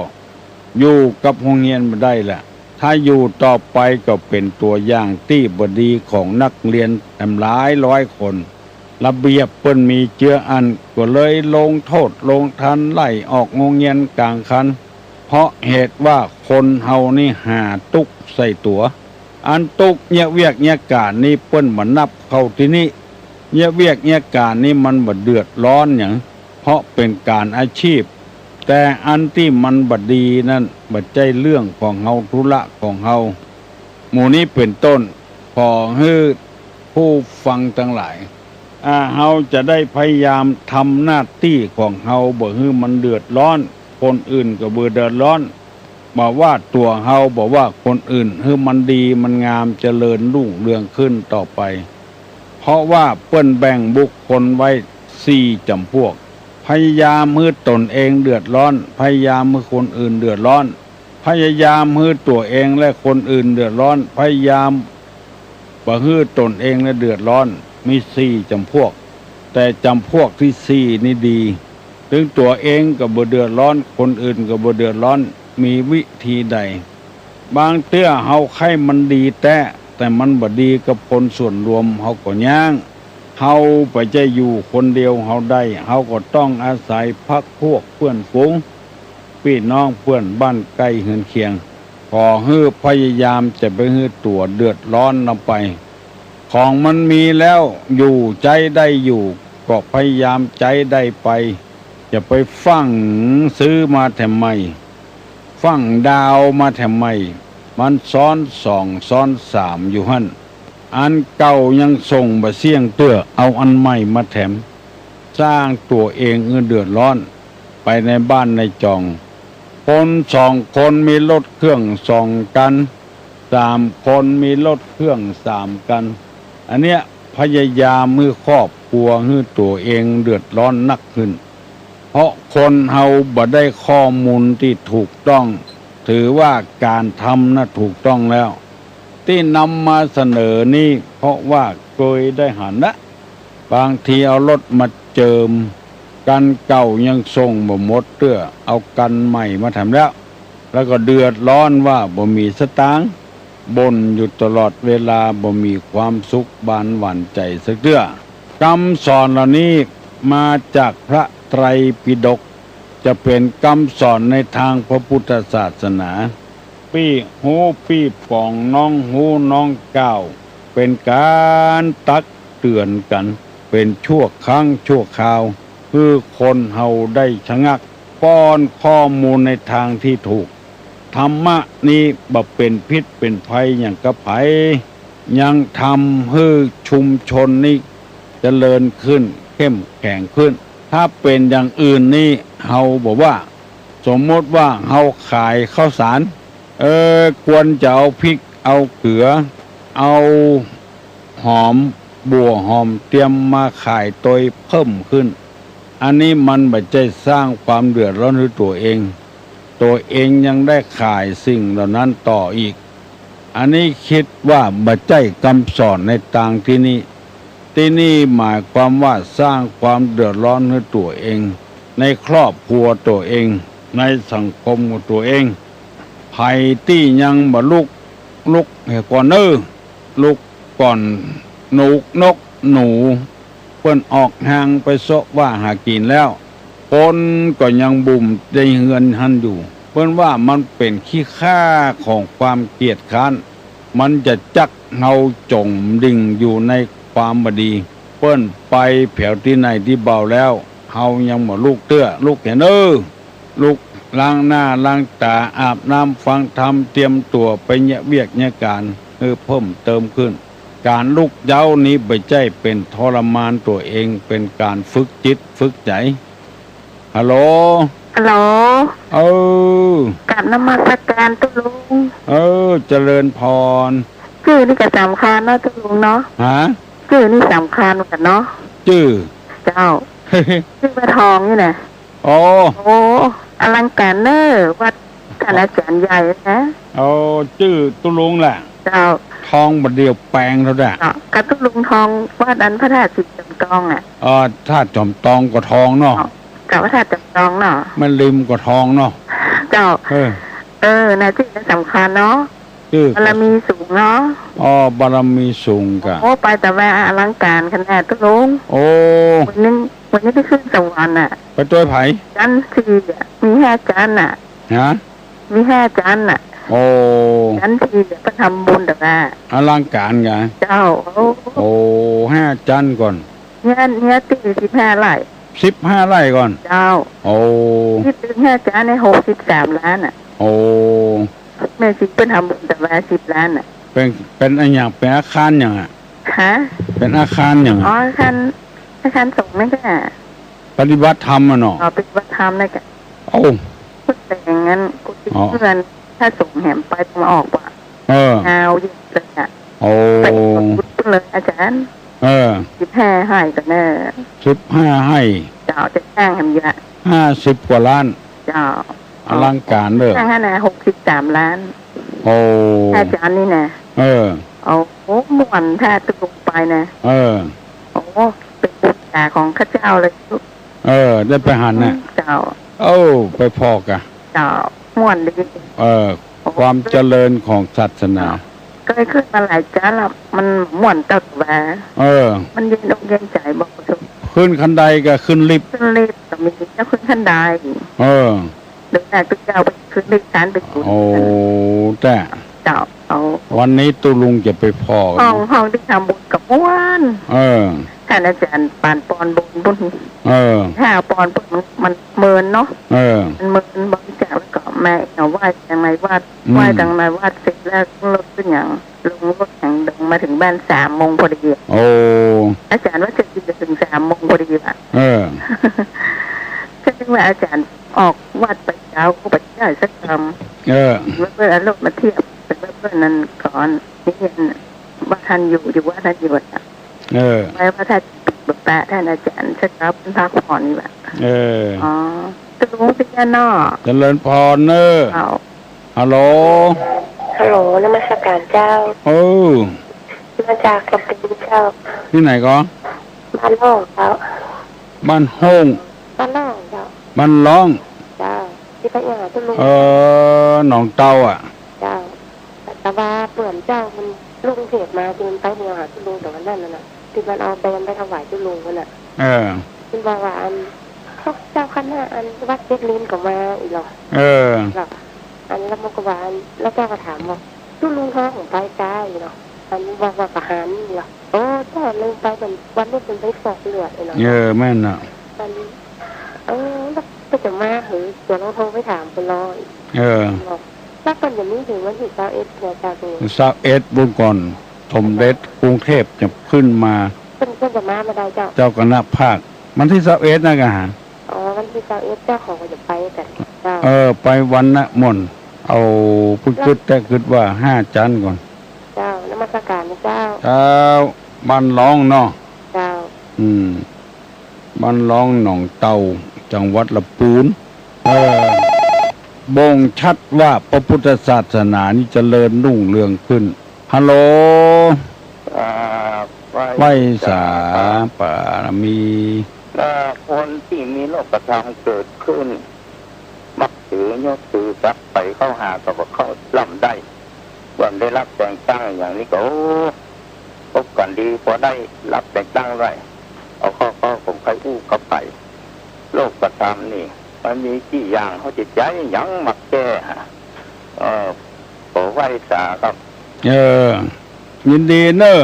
อยู่กับโฮงเฮียนบ่ได้ละ ถ้าอยู่ต่อไปก็เป๋นตั๋วอย่างตี้บ่ดีของนักเฮียนแหมหลายร้อยคน ระเบียบเปิ้นมีเจื้ออั้น ก็เลยลงโต้ษลงทัณฑ์ไล่ออกโฮงเฮียนก๋างคัน เพราะเหตุว่าคนเฮานี่หาตุ๊กข์ใส่ตั๋ว อันตุ๊กข์เยียะเวียกเยียะก๋านนี้เปิ้นบ่นับเข้าตี้นี้ เยียะเวียกเยียะก๋านนี้มันบ่เดือดร้อนหยัง เพราะเป๋นก๋านอาชีพ แต่อันตี้มันบ่ดีนั้นบ่ใจ้เรื่องของเฮา ธุระของเฮา หมู่นี้เป๋นต้น ขอหื้อผู้ฟังตังหลาย อ่า เฮาจะได้พยายามทำหน้าตี้ของเฮาบ่หื้อมันเดือดร้อน คนอื่นก็บ่เดือดร้อน บ่ว่าตั๋วเฮา บ่ว่าคนอื่น หื้อมันดี มันงาม เจริญรุ่งเรืองขึ้นต่อไป เพราะว่าเปิ้นแบ่งบุคคลไว้สี่จ๋ำพวก พยายามหื้อตนเองเดือดร้อน พยายามหื้อคนอื่นเดือดร้อน พยายามหื้อตั๋วเองและคนอื่นเดือดร้อน พยายามบ่หื้อตนเองและเดือดร้อน มีสี่จ๋ำพวก แต่จ๋ำพวกตี้สี่นี้ดี ตึงตั๋วเองก็บ่เดือดร้อน คนอื่นก็บ่เดือดร้อน มีวิธีใด บางเตื้อเฮาใค่มันดีแต๊ แต่มันบ่ดีกับคนส่วนรวม เฮาก็ย้าง เฮาบ่ใจ้อยู่คนเดียวเฮาได้ เฮาก็ต้องอาศัยพรรคพวกเปื้อนฝูง ปี้น้องเปื้อนบ้านใก้เฮือนเคียง ขอหื้อพยายามจะบ่หื้อตั๋วเดือดร้อนนำไป ของมันมีแล้วอยู่ใจ๊ได้อยู่ ก็พยายามใจ๊ได้ไป จะไปฟั่งซื้อมาแถมใหม่ ฟั่งดาวมาแถมใหม่ มันซ้อนสองซ้อนสามอยู่หั้น อันเก่ายังส่งบ่เสี้ยงเตื้อ เอาอันใหม่มาแถม สร้างตั๋วเองหื้อเดือดร้อน ไปในบ้านในจอง คนสองคนมีรถเครื่องสองคัน สามคนมีรถเครื่องสามคัน อันเนี้ยพยายามหื้อครอบครัวหื้อตั๋วเองเดือดร้อนนักขึ้น เพราะคนเฮาบ่ได้ข้อมูลตี้ถูกต้อง ถือว่าก๋านทำน่ะถูกต้องแล้ว ตี้นำมาเสนอนี้ เพราะว่าเกยได้หันละ บางทีเอารถมาเจิม คันเก่ายังส่งบ่หมดเตื้อ เอาคันใหม่มาแถมแล้ว แล้วก็เดือดร้อนว่าบ่มีสตางค์ บ่นอยู่ตลอดเวลา บ่มีความสุขบานหวั่นใจ๋สักเตื้อ กำสอนเหล่านี้มาจากพระไตรปิฎก จะเป๋นกำสอนในตางพระพุทธศาสนา ปี้ฮู้ปี้ป๋อง น้องฮู้น้องกล่าว เป๋นก๋านตักเตื๋อนกั๋น เป๋นชั่วครั้งชั่วคราว หื้อคนเฮาได้ชะงัก ป้อนข้อมูลในตางตี้ถูก ธรรมะนี้บ่เป๋นพิษเป๋นภัยหยังกับใผ ยังทำหื้อชุมชนนี้เจริญขึ้น เข้มแข็งขึ้น ถ้าเป๋นอย่างอื่นนี้เฮาบ่ว่า สมมติว่าเฮาขายข้าวสาร เออ ควรจะเอาพริก เอาเกลือ เอาหอม บั่วหอมเตียมมาขายตวยเพิ่มขึ้น อันนี้มันบ่ใจ้สร้างความเดือดร้อนหื้อตั๋วเอง ตั๋วเองยังได้ขายสิ่งเหล่านั้นต่ออีก อันนี้กึ๊ดว่าบ่ใจ้กำสอนในตางตี้นี้ ตี้นี้หมายความว่าสร้างความเดือดร้อนหื้อตั๋วเอง ในครอบครัวตั๋วเอง ในสังคมของตั๋วเอง ใผตี้ยังบ่ลุก ลุกเหียก่อนเน่อ ลุกก่อน หนูกนกหนู เปิ้นออกฮางไปเซาะว่าหากิ๋นแล้ว คนก็ยังบุ่มในเฮือนหั้นอยู่ เปิ้นว่ามันเป๋นขี้ข้าของความเกียจคร้าน มันจะจักเฮาจ๋มดิ่งอยู่ในความบ่ดี เปิ้นไปแผวตี้ไหนตี้เบาแล้ว เฮายังบ่ลุกเตื้อ ลุกเหียเน่อ ลุกล้างหน้าล้างต๋า อาบน้ำฟังธรรม เตรียมตั๋วไปเยียะเวียกเยียะก๋านหื้อเพิ่มเติมขึ้น ก๋านลุกเจ๊านี้บ่ใจ้เป๋นทรมานตั๋วเอง เป๋นก๋านฝึกจิตฝึกใจ๋ ฮัลโหล ฮัลโหล เออ กราบนมัสก๋านตุ๊ลุง เออ เจริญพร จื้อนี่ก็สำคัญเนาะตุ๊ลุงเนาะ ฮะ จื้อนี่สำคัญเหมือนกั๋นเนาะ จื้อ เจ้า จื้อป้าทองนี่นะ โอ้ โอ้ อลังก๋านเน่อ วัดท่านอาจ๋ารย์ใหญ่นะ โอ้ จื้อตุ๊ลุงแหละ เจ้า ทองบ่าเดี่ยวแป๋งเต้าใด เจ้า กะตุ๊ลุงทองวัดอันพระธาตุสีจอมตองอะ เออ ธาตุจอมตองก็ทองเนาะ เจ้า พระธาตุจอมตองเนาะ แม่ริมก็ทองเนาะ เจ้า เออ เออ น่ะ ตี้นั้นสำคัญเนาะ ตี้ บารมีสูงเนาะ อ๋อ บารมีสูงกะ โอ้ ไปตะวาอลังก๋านขนาดตุ๊ลุง โอ้ วันนี้ วันนี้ไปขึ้นสวรรค์อะ ไปตวยใผ จั๊นสี่อะ มีห้าจั๊นอะ ฮะ มีห้าจั๊นน่ะ โอ้ จั๊นสี่เปิ้นทำบุญตะวา อลังก๋านกะ เจ้า โอ้ โอ้ ห้าจั๊นก่อน เฮีย เฮียตี้สิบห้าไร่ สิบห้าไร่ก่อน เจ้า โอ้ ตี้ตึกห้าจั๊นนี่หกสิบสามล้านน่ะ โอ้ แม่ชีเปิ้นทำบุญตะวาสิบล้านน่ะ เป๋น เป๋นอะหยัง เป๋นอาคารหยังอะ ฮะ เป๋นอาคารหยังอะ อ๋อ อาคาร อาคารสงฆ์นั่นกะ ปฏิบัติธรรมอะเนาะ อ๋อ ปฏิบัติธรรมนั่นกะ โอ้ เปิ้นแต่งงานกุฏิ อ๋อ เฮือน พระสงฆ์แหมไปตะวันออกว่ะ เออ เอาอยู่เลยอะ โอ้ ไปกุฏิเลยอาจารย์ เออ สิบห้าไฮ่ก่อเน่อ สิบห้าไฮ่ เจ้า จะจ้างแหมเยอะ ห้าสิบกว่าล้าน เจ้า อลังก๋านเด้อ จ้างหั้นน่ะ หกสิบสามล้าน โอ้ อาจารย์นี่นะ เออ โอ้โห ม่วนถ้าตุ๊ลุงไปนะ เออ โอ้ เป๋นบุญตาของข้าเจ้าเลย เออ ได้ไปหั้นน่ะ เจ้า โอ้ ไปผ่อกะ เจ้า ม่วนดี เออ โอ้ ความเจริญของศาสนา ก็เลยขึ้นมาหลายจั๊นละ มันม่วนเต้าตะวา เออ มันเย็นอกเย็นใจ๋บอกบ่ถูก ขึ้นคันไดกะขึ้นลิฟต์ ขึ้นลิฟต์ก็มี เจ้า ขึ้นคันได เออ เดี๋ยวนะตุ๊เจ้าไปขึ้นลิฟต์ ฉันไปกุฏิ โอ้ แต่ เจ้า เอา วันนี้ตุ๊ลุงจะไปผ่อ ห้อง ห้องตี้ทำบุญก็ม่วน เออ ท่านอาจารย์ปานปอนบุญบุญ เออ ถ้าปอนบุญมัน มันเมินเนาะ เออ มันเมินบริจาคแล้วก็มาเอาไหว้ตังในวัด อืม ไหว้ตังในวัดเสร็จแล้วก็ลดขึ้นอย่าง ลงรถแหงดงมาถึงบ้านสามโมงพอดีอะ โอ้ อาจารย์ว่าจะกินจะถึงสามโมงพอดีว่ะ เออ ก็นึกว่าอาจารย์ออกวัดไปเจ๊าก็ไปจ่ายสักคำ เออ เมื่อเพื่อนเอารถมาเทียบ แต่เมื่อเพื่อนนั้นก่อน นี่เห็นว่าท่านอยู่ อยู่ว่าท่านอยู่อะ เออ ไว้ว่าถ้าปิดบทพระท่านอาจารย์สักคำพักผ่อนนี่ว่ะ เออ อ๋อ ตุ๊ลุงสิจ้าเนาะ เจริญพรเนอะ เจ้า ฮัลโหล ฮัลโหล นมัสการเจ้า เออ มาจากกระปูเจ้า ตี้ไหนก่อ บ้านฮ้องเจ้า บ้านฮ้อง บ้านฮ้องเจ้า บ้านฮ้อง เจ้า ตี้ไปหาตุ๊ลุง เออ หนองเตาอะ เจ้า แต่ว่าเปื้อนเจ้ามันลงเพจมาตี้มันไปเดียวหาตุ๊ลุงต๋อนนั้นน่ะนะ ตี้มันเอาแบรนด์ไปถวายตุ๊ลุงนั่นน่ะ เออ มันบอกว่าอัน พวกเจ้าคณะอันวัดเจ็ดลิ้นก็มาอีกเหรอ เออ เหรอ อันแล้วมันก็ว่าอัน แล้วเจ้าก็ถามว่า ตุ๊ลุงทองไปกาอีกเหรอ อันบอกว่าก็หันอีกเหรอ โอ้ เจ้าลืมไป มันวันนี้มันไปฟอกเลือดอีกเหรอ เออ แม่นน่ะ อัน เออ แล้วก็จะมาหือ เดี๋ยวลองโทรไปถามเปิ้นลอง เออ บอก แล้วเปิ้นจะมีถึงวันตี้ซาวเอ็ดเนาะเจ้า ซาวเอ็ด บุญก่อน สมเด็จกรุงเทพจะขึ้นมา เปิ้น เปิ้นจะมาเมื่อใดเจ้า เจ้าคณะภาค วันตี้ซาวเอ็ดนะกะหา อ๋อ วันตี้ซาวเอ็ดเจ้าของก็จะไปกั๋นเจ้า เออ ไปวันนะม่วน เอา เปิ้นกึ๊ดแต่กึ๊ดว่าห้าจั๊นก่อน เจ้า นมัสการนะเจ้า เจ้า บ้านฮ้องเนาะ เจ้า อืม บ้านฮ้องหนองเตา จังหวัดลำปูน เออ บ่งชัดว่าพระพุทธศาสนานี้เจริญรุ่งเรืองขึ้น ฮัลโหล อ่า ไหว้สา ไหว้สาบารมี และคนตี้มีโลกธรรมเกิดขึ้น มักถือยศถือศักดิ์ไปเข้าหาก็บ่เข้าร่ำได้ บ่ได้รับแต่งตั้งอย่างนี้ก็ โอ้ พบกั๋นดี พอได้รับแต่งตั้งไว้ เอาข้อ ข้อผมใค่อู้เข้าไป โลกธรรมนี่ มันมีกี่อย่าง เฮาจะใจ๊หยังมาแก้ฮะ เออ ขอไหว้สาครับ เออ ยินดีเนอะ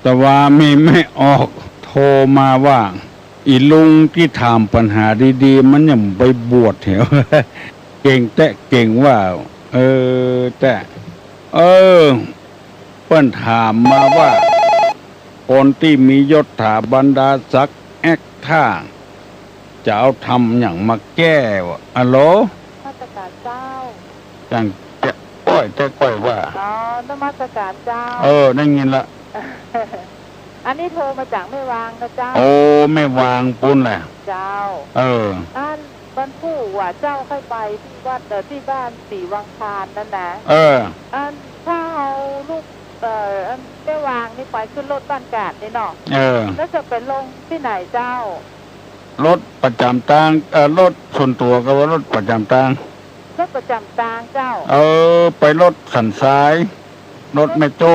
แต่ว่ามีแม่ออกโทรมาว่า อี่ลุงตี้ถามปัญหาดีๆ มันยังไปบวชแถว เก่งแต๊เก่งว่า เออ แต๊ เออ เปิ้นถามมาว่า คนตี้มียศถาบรรดาศักดิ์แอ๊กท่า จะเอาธรรมหยังมาแก้วะ อะโหล นมัสการเจ้า จังแต๊ก้อย แต๊ก้อยว่า อ๋อ นมัสการเจ้า เออ ได้ยินละ อันนี้โทรมาจากแม่วางนะเจ้า โอ้ แม่วางปู๊นแหละ เจ้า เออ อันวันพูกว่าเจ้าค่อยไปตี้วัด เอ่อ ตี้บ้านศรีวังคารนั่นนะ เออ อันถ้าเอาลูก เอ่อ อันแม่วางนี่ไปขึ้นรถบ้านกาดนี่เนาะ เออ แล้วจะไปลงตี้ไหนเจ้า รถประจ๋ำตาง เอ่อ รถส่วนตั๋วก็ว่ารถประจ๋ำตาง รถประจ๋ำตางเจ้า เออ ไปรถสันทราย รถแม่โจ้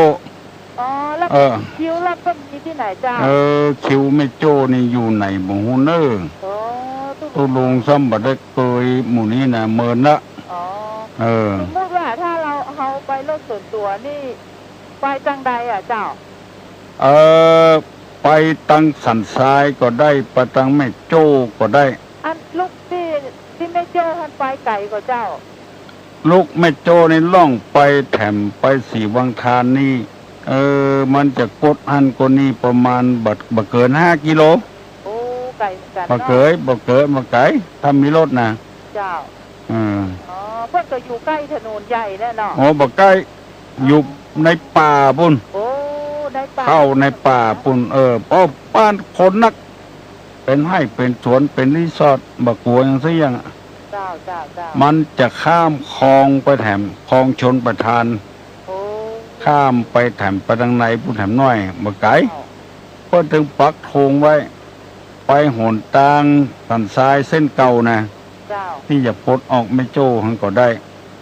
อ๋อ แล้ว เออ คิวรถเปิ้นมีตี้ไหนเจ้า เออ คิวแม่โจ้นี่อยู่ไหนบ่ฮู้เน่อ โอ้ ตุ๊ลุง ตุ๊ลุงซ้ำบ่ได้เกยหมู่นี้นะ เมินละ อ๋อ เออ สมมุติว่าถ้าเฮา เฮาไปรถส่วนตั๋วนี่ ไปตังใดอะเจ้า เออ ไปตังสันทรายก็ได้ ไปตังแม่โจ้ก็ได้ อันลุกตี้ ตี้แม่โจ้หั้นไปไก๋ก่อเจ้า ลุกแม่โจ้นี่ล่องไปแถมไปศรีวังทานนี่ เออ มันจะกดหั้นกดนี่ประมาณบ่ บ่เกินห้ากิโล โอ้ ไก๋เหมือนกั๋นเนาะ บ่เกย บ่เกย บ่ไก๋ ถ้ามีรถนะ เจ้า เออ อ๋อ เปิ้นก็อยู่ใก้ถนนใหญ่แหละเนาะ อ๋อ บ่ใก้ อยู่ในป่าปู้น โอ้ ในป่า เข้าในป่าปู้น เออ เพราะบ้านคนนัก เป๋นไฮ่เป๋นสวนเป๋นรีสอร์ท บ่กั๋วหยังสักอย่างอะ เจ้า เจ้า เจ้า มันจะข้ามคลองไปแถม คลองชลประทาน โอ้ ข้ามไปแถมไปตังในปู้นแถมหน้อย บ่ไก๋ เจ้า เปิ้นตึงปักธงไว้ ไปหนตางสันทรายเส้นเก่านะ เจ้า ตี้จะปลดออกแม่โจ้หั้นก็ได้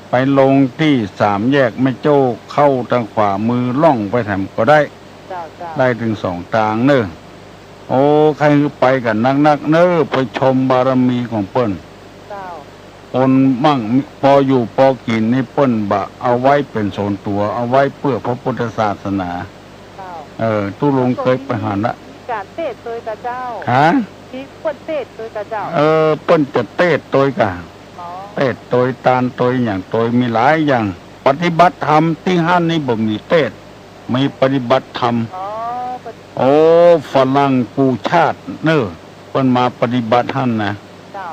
ไปลงตี้สามแยกแม่โจ้ เข้าตางขวามือล่องไปแถมก็ได้ เจ้า เจ้า ได้ตึงสองตางเน่อ โอ้ ใค่หื้อไปกั๋นนักๆ เน่อ ไปชมบารมีของเปิ้น เจ้า คนมั่ง ปออยู่ปอกิ๋นนี่เปิ้นบ่เอาไว้เป๋นส่วนตั๋ว เอาไว้เปื้อพระพุทธศาสนา เจ้า เออ ตุ๊ลุงเกยไปหั้นละ มีก๋านเตสน์ตวยก่อเจ้า ฮะ มีเปิ้นเตสน์ตวยก่อเจ้า เออ เปิ้นจะเตสน์ตวยก่อ อ๋อ เตสน์ตวยตานตวยหยังตวย มีหลายอย่าง ปฏิบัติธรรมตี้หั้นนี่บ่มีเตสน์ มีปฏิบัติธรรม อ๋อ ปฏิบัติ โอ้ ฝรั่งกู้ชาติเน่อ เปิ้นมาปฏิบัติหั้นนะ เจ้า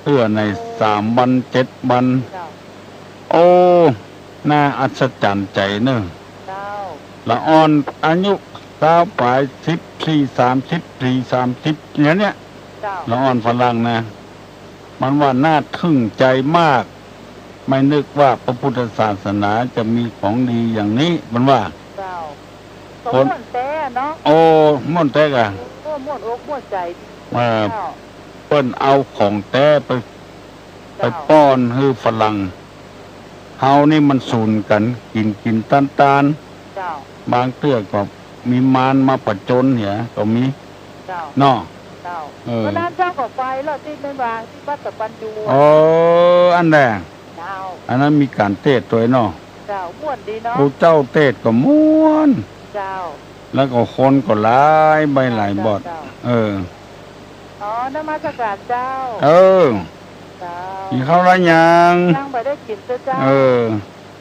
เตื้อในสามวันเจ็ดวัน เจ้า โอ้ น่าอัศจรรย์ใจ๋เน่อ เจ้า ละอ่อนอายุซาวป๋าย สิบสี่ สามสิบสี่ สามสิบ เนี่ย เนี่ย เจ้า ละอ่อนฝรั่งนะ มันว่าน่าทึ่งใจ๋มาก ไม่นึกว่าพระพุทธศาสนาจะมีของดีอย่างนี้ มันว่า เจ้า ก็ม่วนแต๊เนาะ โอ้ ม่วนแต๊ก่ะ โอ้ ม่วนอกม่วนใจ๋ เออ เจ้า เปิ้นเอาของแต๊ไป เจ้า ไปป้อนหื้อฝรั่ง เฮานี่มันสูนกั๋น กิ๋นกิ๋นตานตาน เจ้า บางเตื้อก็มีมารมาผจญเหียก็มี เจ้า เนาะ เจ้า เออ วันนั้นเจ้าก็ไปแล้วตี้แม่วางตี้วัดตะปันยูอะ เออ อันแหละ เจ้า อันนั้นมีก๋านเตสน์ตวยเนาะ เจ้า ม่วนดีเนาะ ผู้เจ้าเตสน์ก็ม่วน เจ้า แล้วก็คนก็หลายใบ้หลายบอด เจ้า เออ อ๋อ นมัสก๋านเจ้า เออ เจ้า กิ๋นข้าวแล้วยัง ยังบ่ได้กิ๋นเจ้า เออ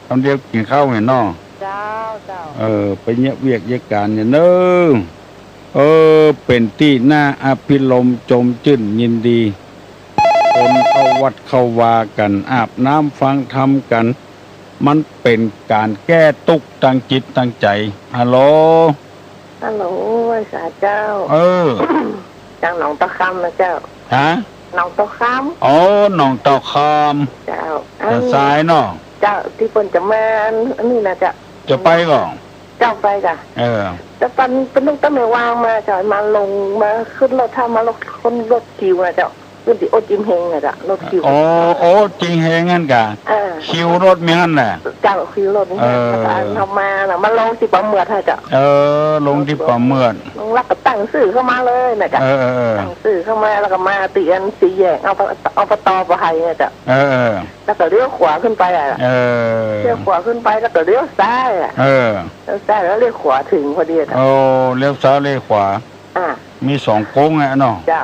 กำเดียวกิ๋นข้าวเหียเนาะ เจ้า เจ้า เออ ไปเยียะเวียกเยียะก๋านเหียเน่อ เออ เป๋นตี้น่าอภิรมย์จมจื้นยินดี คนเข้าวัดเข้าวากั๋น อาบน้ำฟังธรรมกั๋น มันเป๋นก๋านแก้ตุ๊กข์ตางจิตตางใจ๋ ฮัลโหล ฮัลโหล ไหว้สาเจ้า เออ จากหนองเต้าคำนะเจ้า ฮะ หนองเต้าคำ อ๋อ หนองเต้าคำ เจ้า อัน สายเนาะ เจ้า ตี้เปิ้นจะมาอันนี้นะเจ้า จะไปก่อ เจ้า ไปก่ะ เออ แต่ปันเปิ้นลุกตางแม่วางมาเจ้า มาลง มาขึ้นรถ ถ้ามารถ คนรถคิวนะเจ้า ขึ้นตี้โอจิมเฮงนะเจ้า รถคิว อ๋อ โอจิมเฮงหั้นก่ะ เออ คิวรถมีหั้นแหละ เจ้า คิวรถมีหั้น เออ แล้วก็อันเฮามาน่ะ มาลงตี้ป่าเมือดฮะเจ้า เออ ลงตี้ป่าเมือด ลงแล้วก็ตั้งซื่อเข้ามาเลยนะเจ้า เออ เออ เออ ตั้งซื่อเข้ามาแล้วก็มาตี้อันสี่แยก อบ อบต ป่าไฮนะเจ้า เออ เออ แล้วก็เลี้ยวขวาขึ้นไปอะ เออ เลี้ยวขวาขึ้นไปแล้วก็เลี้ยวซ้ายอะ เออ เลี้ยวซ้ายแล้วเลี้ยวขวาถึงพอดีอะ โอ้ เลี้ยวซ้ายเลี้ยวขวา อ่า มีสองโก๊งอะเนาะ เจ้า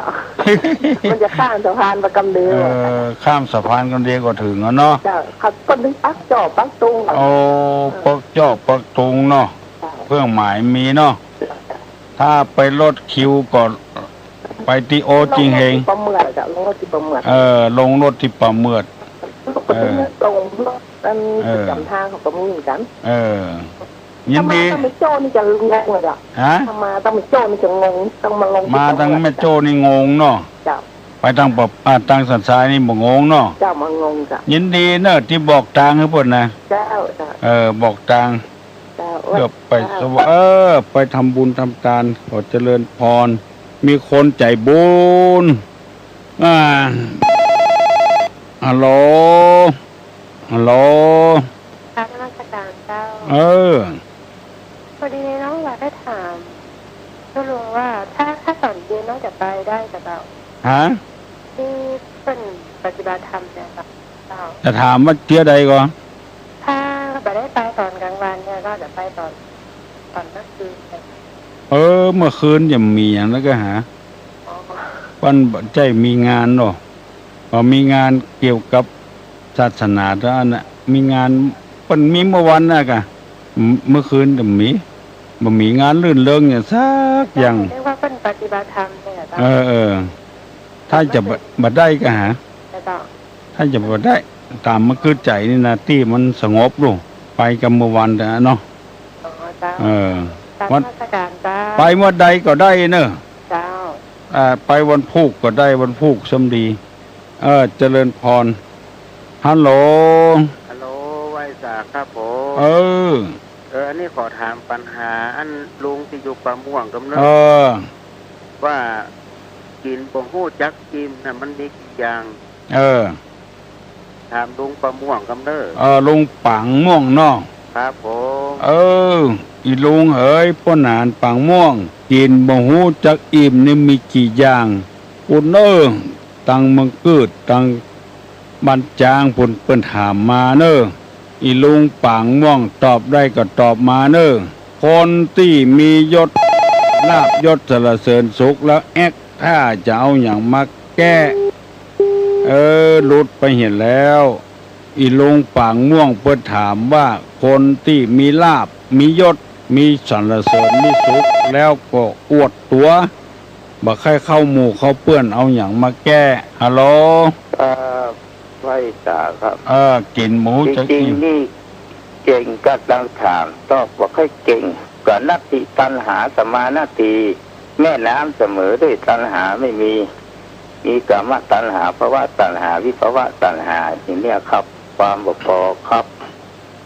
มันจะข้ามสะพานไปกำเดียวอะ เออ ข้ามสะพานกำเดียวก็ถึงอะเนาะ เจ้า เขาเปิ้นตึงปักจอกปักตุงอะ โอ้ ปักจอกปักตุงเนาะ เจ้า เครื่องหมายมีเนาะ ถ้าไปรถคิวก็ไปตี้โอจิงเฮง ลงรถตี้ป่าเมือดเจ้า ลงรถตี้ป่าเมือด เออ ลงรถตี้ป่าเมือด เออ ลงรถอัน เออ ประจ๋ำตางเขาก็มีเหมือนกั๋น เออ ยินดี ถ้ามาตางแม่โจ้นี่จะงงเลยเจ้า ฮะ ถ้ามาตางแม่โจ้นี่จะงง ต้องมาลงตี้ป่าเมือด มาตางแม่โจ้นี่งงเนาะ เจ้า ไปตางป่า อ่า ตางสันทรายนี่บ่งงเนาะ เจ้า บ่งงเจ้า ยินดีเนาะตี้บอกตางหื้อเปิ้นนะ เจ้า เจ้า เออ บอกตาง เจ้า เพื่อไปสว- เออ ไปทำบุญทำตาน ขอเจริญพร มีคนใจ๋บุญ อ่า ฮัลโหล ฮัลโหล กราบนมัสการเจ้า เออ พอดีน้องอยากจะถามเจ้าลุงว่า ถ้า ถ้าต๋อนเย็นน้องจะไปได้กะเจ้า ฮะ ตี้เปิ้นปฏิบัติธรรมเนี่ยเจ้า จะถามว่าเตื้อใดก่อ ถ้าบ่ได้ไปต๋อนกลางวันเนี่ย ก็จะไปต๋อน ต๋อนเมื่อคืนเนี่ย เออ เมื่อคืนจะมีอย่างนั้นก็หา อ๋อ เปิ้นบ่ใจ้มีงานเนาะ บ่มีงานเกี่ยวกับศาสนาเต้าอั้นน่ะ มีงาน เปิ้นมีเมื่อวันน่ะกะ เมื่อคืนจะมี บ่มีงานรื่นเริงอย่างสักอย่าง เรียกว่าเปิ้นปฏิบัติธรรมเนี่ยเจ้า เออ เออ ถ้าจะบ่ บ่ได้ก็หา เจ้า ถ้าจะบ่ได้ ต๋ามเมื่อคืนใจ๋นี่นะ ตี้มันสงบลูก ไปกำเมื่อวันแต่เนาะ อ๋อ เจ้า เออ กราบนมัสการเจ้า ไปเมื่อใดก็ได้เนอะ เจ้า อ่า ไปวันพูกก็ได้ วันพูกซ้ำดี เออ เจริญพร ฮัลโหล ฮัลโหล ไหว้สาครับผม เออ เออ อันนี้ขอถามปัญหาอันลุงตี้อยู่ป่าม่วงกำเนิด เออ ว่ากิ๋นบ่ฮู้จักอิ่มน่ะ มันมีกี่อย่าง เออ ถามลุงป่าม่วงกำเนิด เออ ลุงปางม่วงเนาะ ครับผม เออ อีลุงเหย ป้อหนานปางม่วง กิ๋นบ่ฮู้จักอิ่มนี่มีกี่อย่าง ปุ้นเอ้อ ตังเมืองกืด ตังบ้านจ๊างปุ้น เปิ้นถามมาเน่อ อีลุงปางม่วงตอบได้ก็ตอบมาเน่อ คนตี้มียศ ลาภยศสรรเสริญสุขแล้วแอ๊ก ถ้าจะเอาหยังมาแก้ เออ หลุดไปเหียแล้ว อีลุงปางม่วงเปิ้นถามว่า คนตี้มีลาภ มียศ มีสรรเสริญ มีสุข แล้วก็อวดตั๋ว บ่ใค่เข้าหมู่เข้าเปื้อน เอาหยังมาแก้ ฮัลโหล เอ่อ ไหว้สาครับ เออ กิ๋นบ่ฮู้จักอิ่ม จริงๆ นี่เก่งกับตังถาม ตอบบ่ค่อยเก่ง ก็นัตถิตัณหาสมานัตถี แม่น้ำเสมอด้วยตัณหาไม่มี มีกามตัณหา ภวตัณหา วิภวตัณหา อย่างเนี้ยครับ ความบ่พอครับ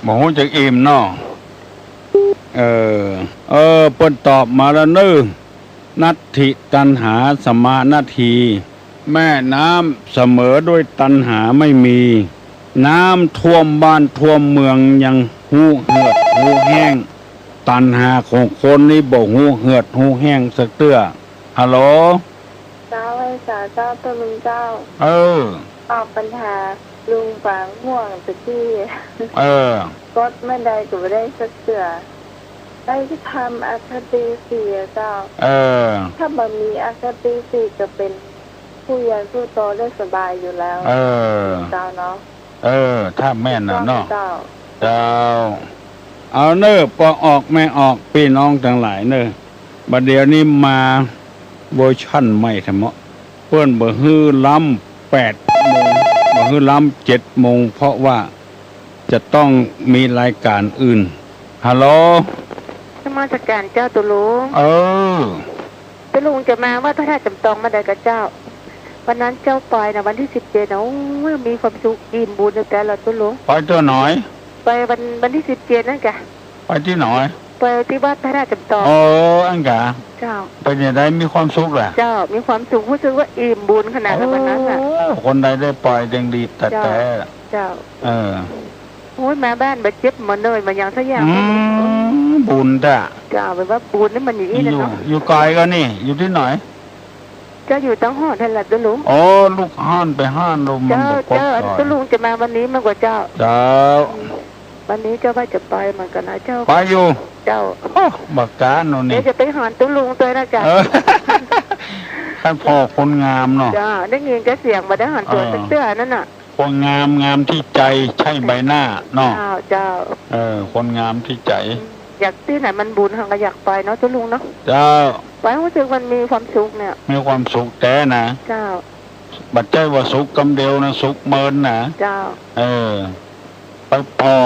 บ่ฮู้จักอิ่มเนาะ เออ เออ เปิ้นตอบมาแล้วเน่อ นัตถิตัณหาสมานัตถี แม่น้ำเสมอด้วยตัณหาไม่มี น้ำท่วมบ้านท่วมเมืองยังฮู้เหือดฮู้แห้ง ตัณหาของคนนี่บ่ฮู้เหือดฮู้แห้งสักเตื้อ ฮัลโหล เจ้า ไหว้สาเจ้า ตุ๊ลุงเจ้า เออ ตอบปัญหาลุงปางม่วงตะกี้ เออ กดเมื่อใดก็บ่ได้สักเตื้อ ได้ทำอคติสี่อะเจ้า เออ ถ้าบ่มีอคติสี่ก็เป๋นผู้ใหญ่ผู้โตได้สบายอยู่แล้ว เออ เจ้าเนาะ เออ ถ้าแม่นน่ะเนาะ เจ้า เจ้า เอาเน่อ ป้อออกแม่ออก ปี้น้องตังหลายเน่อ บ่าเดี่ยวนี้มาเวอร์ชันใหม่แท้เนาะ เปิ้นบ่หื้อล้ำแปดโมง บ่หื้อล้ำเจ็ดโมง เพราะว่าจะต้องมีรายการอื่น ฮัลโหล นมัสการเจ้าตุ๊ลุง เออ ตุ๊ลุงจะมาวัดพระธาตุจำตองเมื่อใดก่อเจ้า วันนั้นเจ้าไปน่ะ วันตี้สิบเจ็ดน่ะ โอ้ย มีความสุข อิ่มบุญแต๊ๆ ละตุ๊ลุง ไปเตื้อหนอย ไปวัน วันตี้สิบเจ็ดนั่นกะ ไปตี้หนอย ไปตี้วัดพระธาตุจำตอง เออ อั้นกะ เจ้า เป๋นจะไดมีความสุขล่ะ เจ้า มีความสุข ฮู้สึกว่าอิ่มบุญขนาดนั้นวันนั้นน่ะ โอ้ คนใดได้ไปเด้งดีแต๊ๆ เจ้า เจ้า เออ โอ้ย มาบ้านบ่เจ็บบ่เมื่อยบ่หยังสักอย่าง อืม บุญแต๊ เจ้า แปลว่าบุญนี่มันอย่างอี้นะเนาะ อยู่ไกลก่อนี่ อยู่ตี้ไหน เจ้าอยู่ตังฮ้อนนั่นแหละตุ๊ลุง อ๋อ ลูกฮ้อนไปฮ้อนลมมัน เจ้า บ่ปลอด เจ้า อันตุ๊ลุงจะมาวันนี้มันกว่าเจ้า เจ้า วันนี้เจ้าว่าจะไปเหมือนกันนะเจ้า ไปอยู่ เจ้า โอ้ บักกาโน่นนี่ เดี๋ยวจะไปหาตุ๊ลุงตวยนะจ๊ะ เออ คันผ่อคนงามเนาะ เจ้า ได้ยินแต่เสียงบ่ได้หันตั๋ว เออ สักเตื้อนั่นน่ะ คนงาม งามตี้ใจ๋ ใจ้ใบหน้าเนาะ เจ้า เจ้า เออ คนงามตี้ใจ๋ อยากตี้ไหนมันบุญเฮาก็อยากไปเนาะตุ๊ลุงเนาะ เจ้า ไปฮู้สึกมันมีความสุขเนี่ย มีความสุขแต๊นะ เจ้า บ่ใจ้ว่าสุขกำเดียวนะ สุขเมินนะ เจ้า เออ ไปผ่อ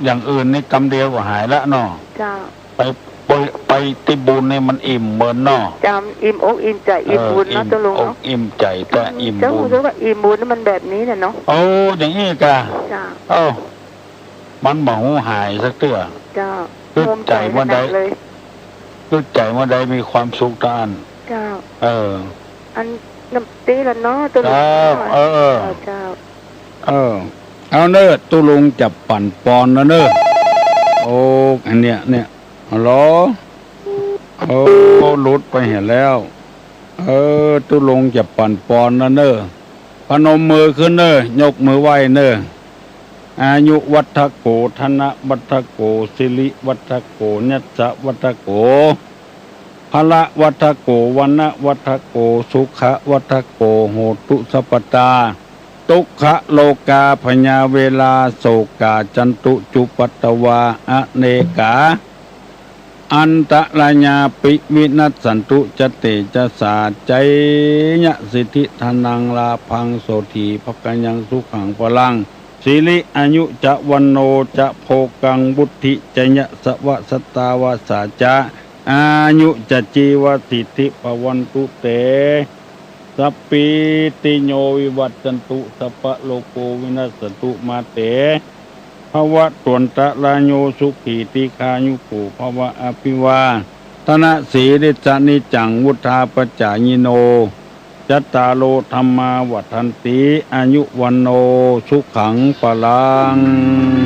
อย่างอื่นนี่กำเดียวก็หายละเนาะ เจ้า ไป ไป ไปตี้บุญนี่มันอิ่มเมินเนาะ เจ้า อิ่มอกอิ่มใจ๋ เออ อิ่มบุญเนาะตุ๊ลุงเนาะ อิ่มอกอิ่มใจ๋แต๊ อิ่มบุญ เจ้าฮู้สึกว่าอิ่มบุญนี่มันแบบนี้น่ะเนาะ โอ้ อย่างอี้กะ เจ้า เอ้า มันบ่ฮู้หายสักเตื้อ เจ้า กึ๊ดใจ๋เมื่อใด กึ๊ดใจ๋เมื่อใดมีความสุขตะอั้น เจ้า เออ อันนั้นตี้ละเนาะ ตุ๊ลุง เจ้า เจ้า เออ เจ้า เออ เอาเน่อ ตุ๊ลุงจะปั่นปอนแล้วเน่อ โอ้ อันเนี้ย เนี่ย ฮัลโหล โอ้ หลุดไปเหียแล้ว เออ ตุ๊ลุงจะปั่นปอนแล้วเน่อ พนมมือขึ้นเน่อ ยกมือไหว้เน่อ อายุวัฑโฆ ธนวัฑโฆ สิริวัฑโฆ ยัสสวัฑโฆ พละวัฑโฆ วรรณวัฑโฆ สุขวัฑโฆ โหตุสัพพตา ทุกขโรกาพยาเวรา โศกาจันตุจุปัตตวา อเนกา อันตรายาปิวินัสสันตุ จะเตจสา ชัยยะสิทธิธนัง ลาภัง โสฏฐีภะคะยัง สุขังพลัง สิริอายุจะ วัณโณจะ โภคัง วุฒิจะยะสวะ สัตตาวาสาจะ อายุจะ จีวสิทธิ ภะวันตุ เต สัพพีติโย วิวัชชันตุ สัพพะโรโค วินัสสันตุ มา เต ภะวัตวันตะราโย สุขี ทีฆายุโก ภะวะ อภิวาทะนะสีลิสสะ นิจจัง วุฑฒาปจายิโน จัตตาโร ธัมมา วัฑฒันติ อายุ วัณโณ สุขัง พลัง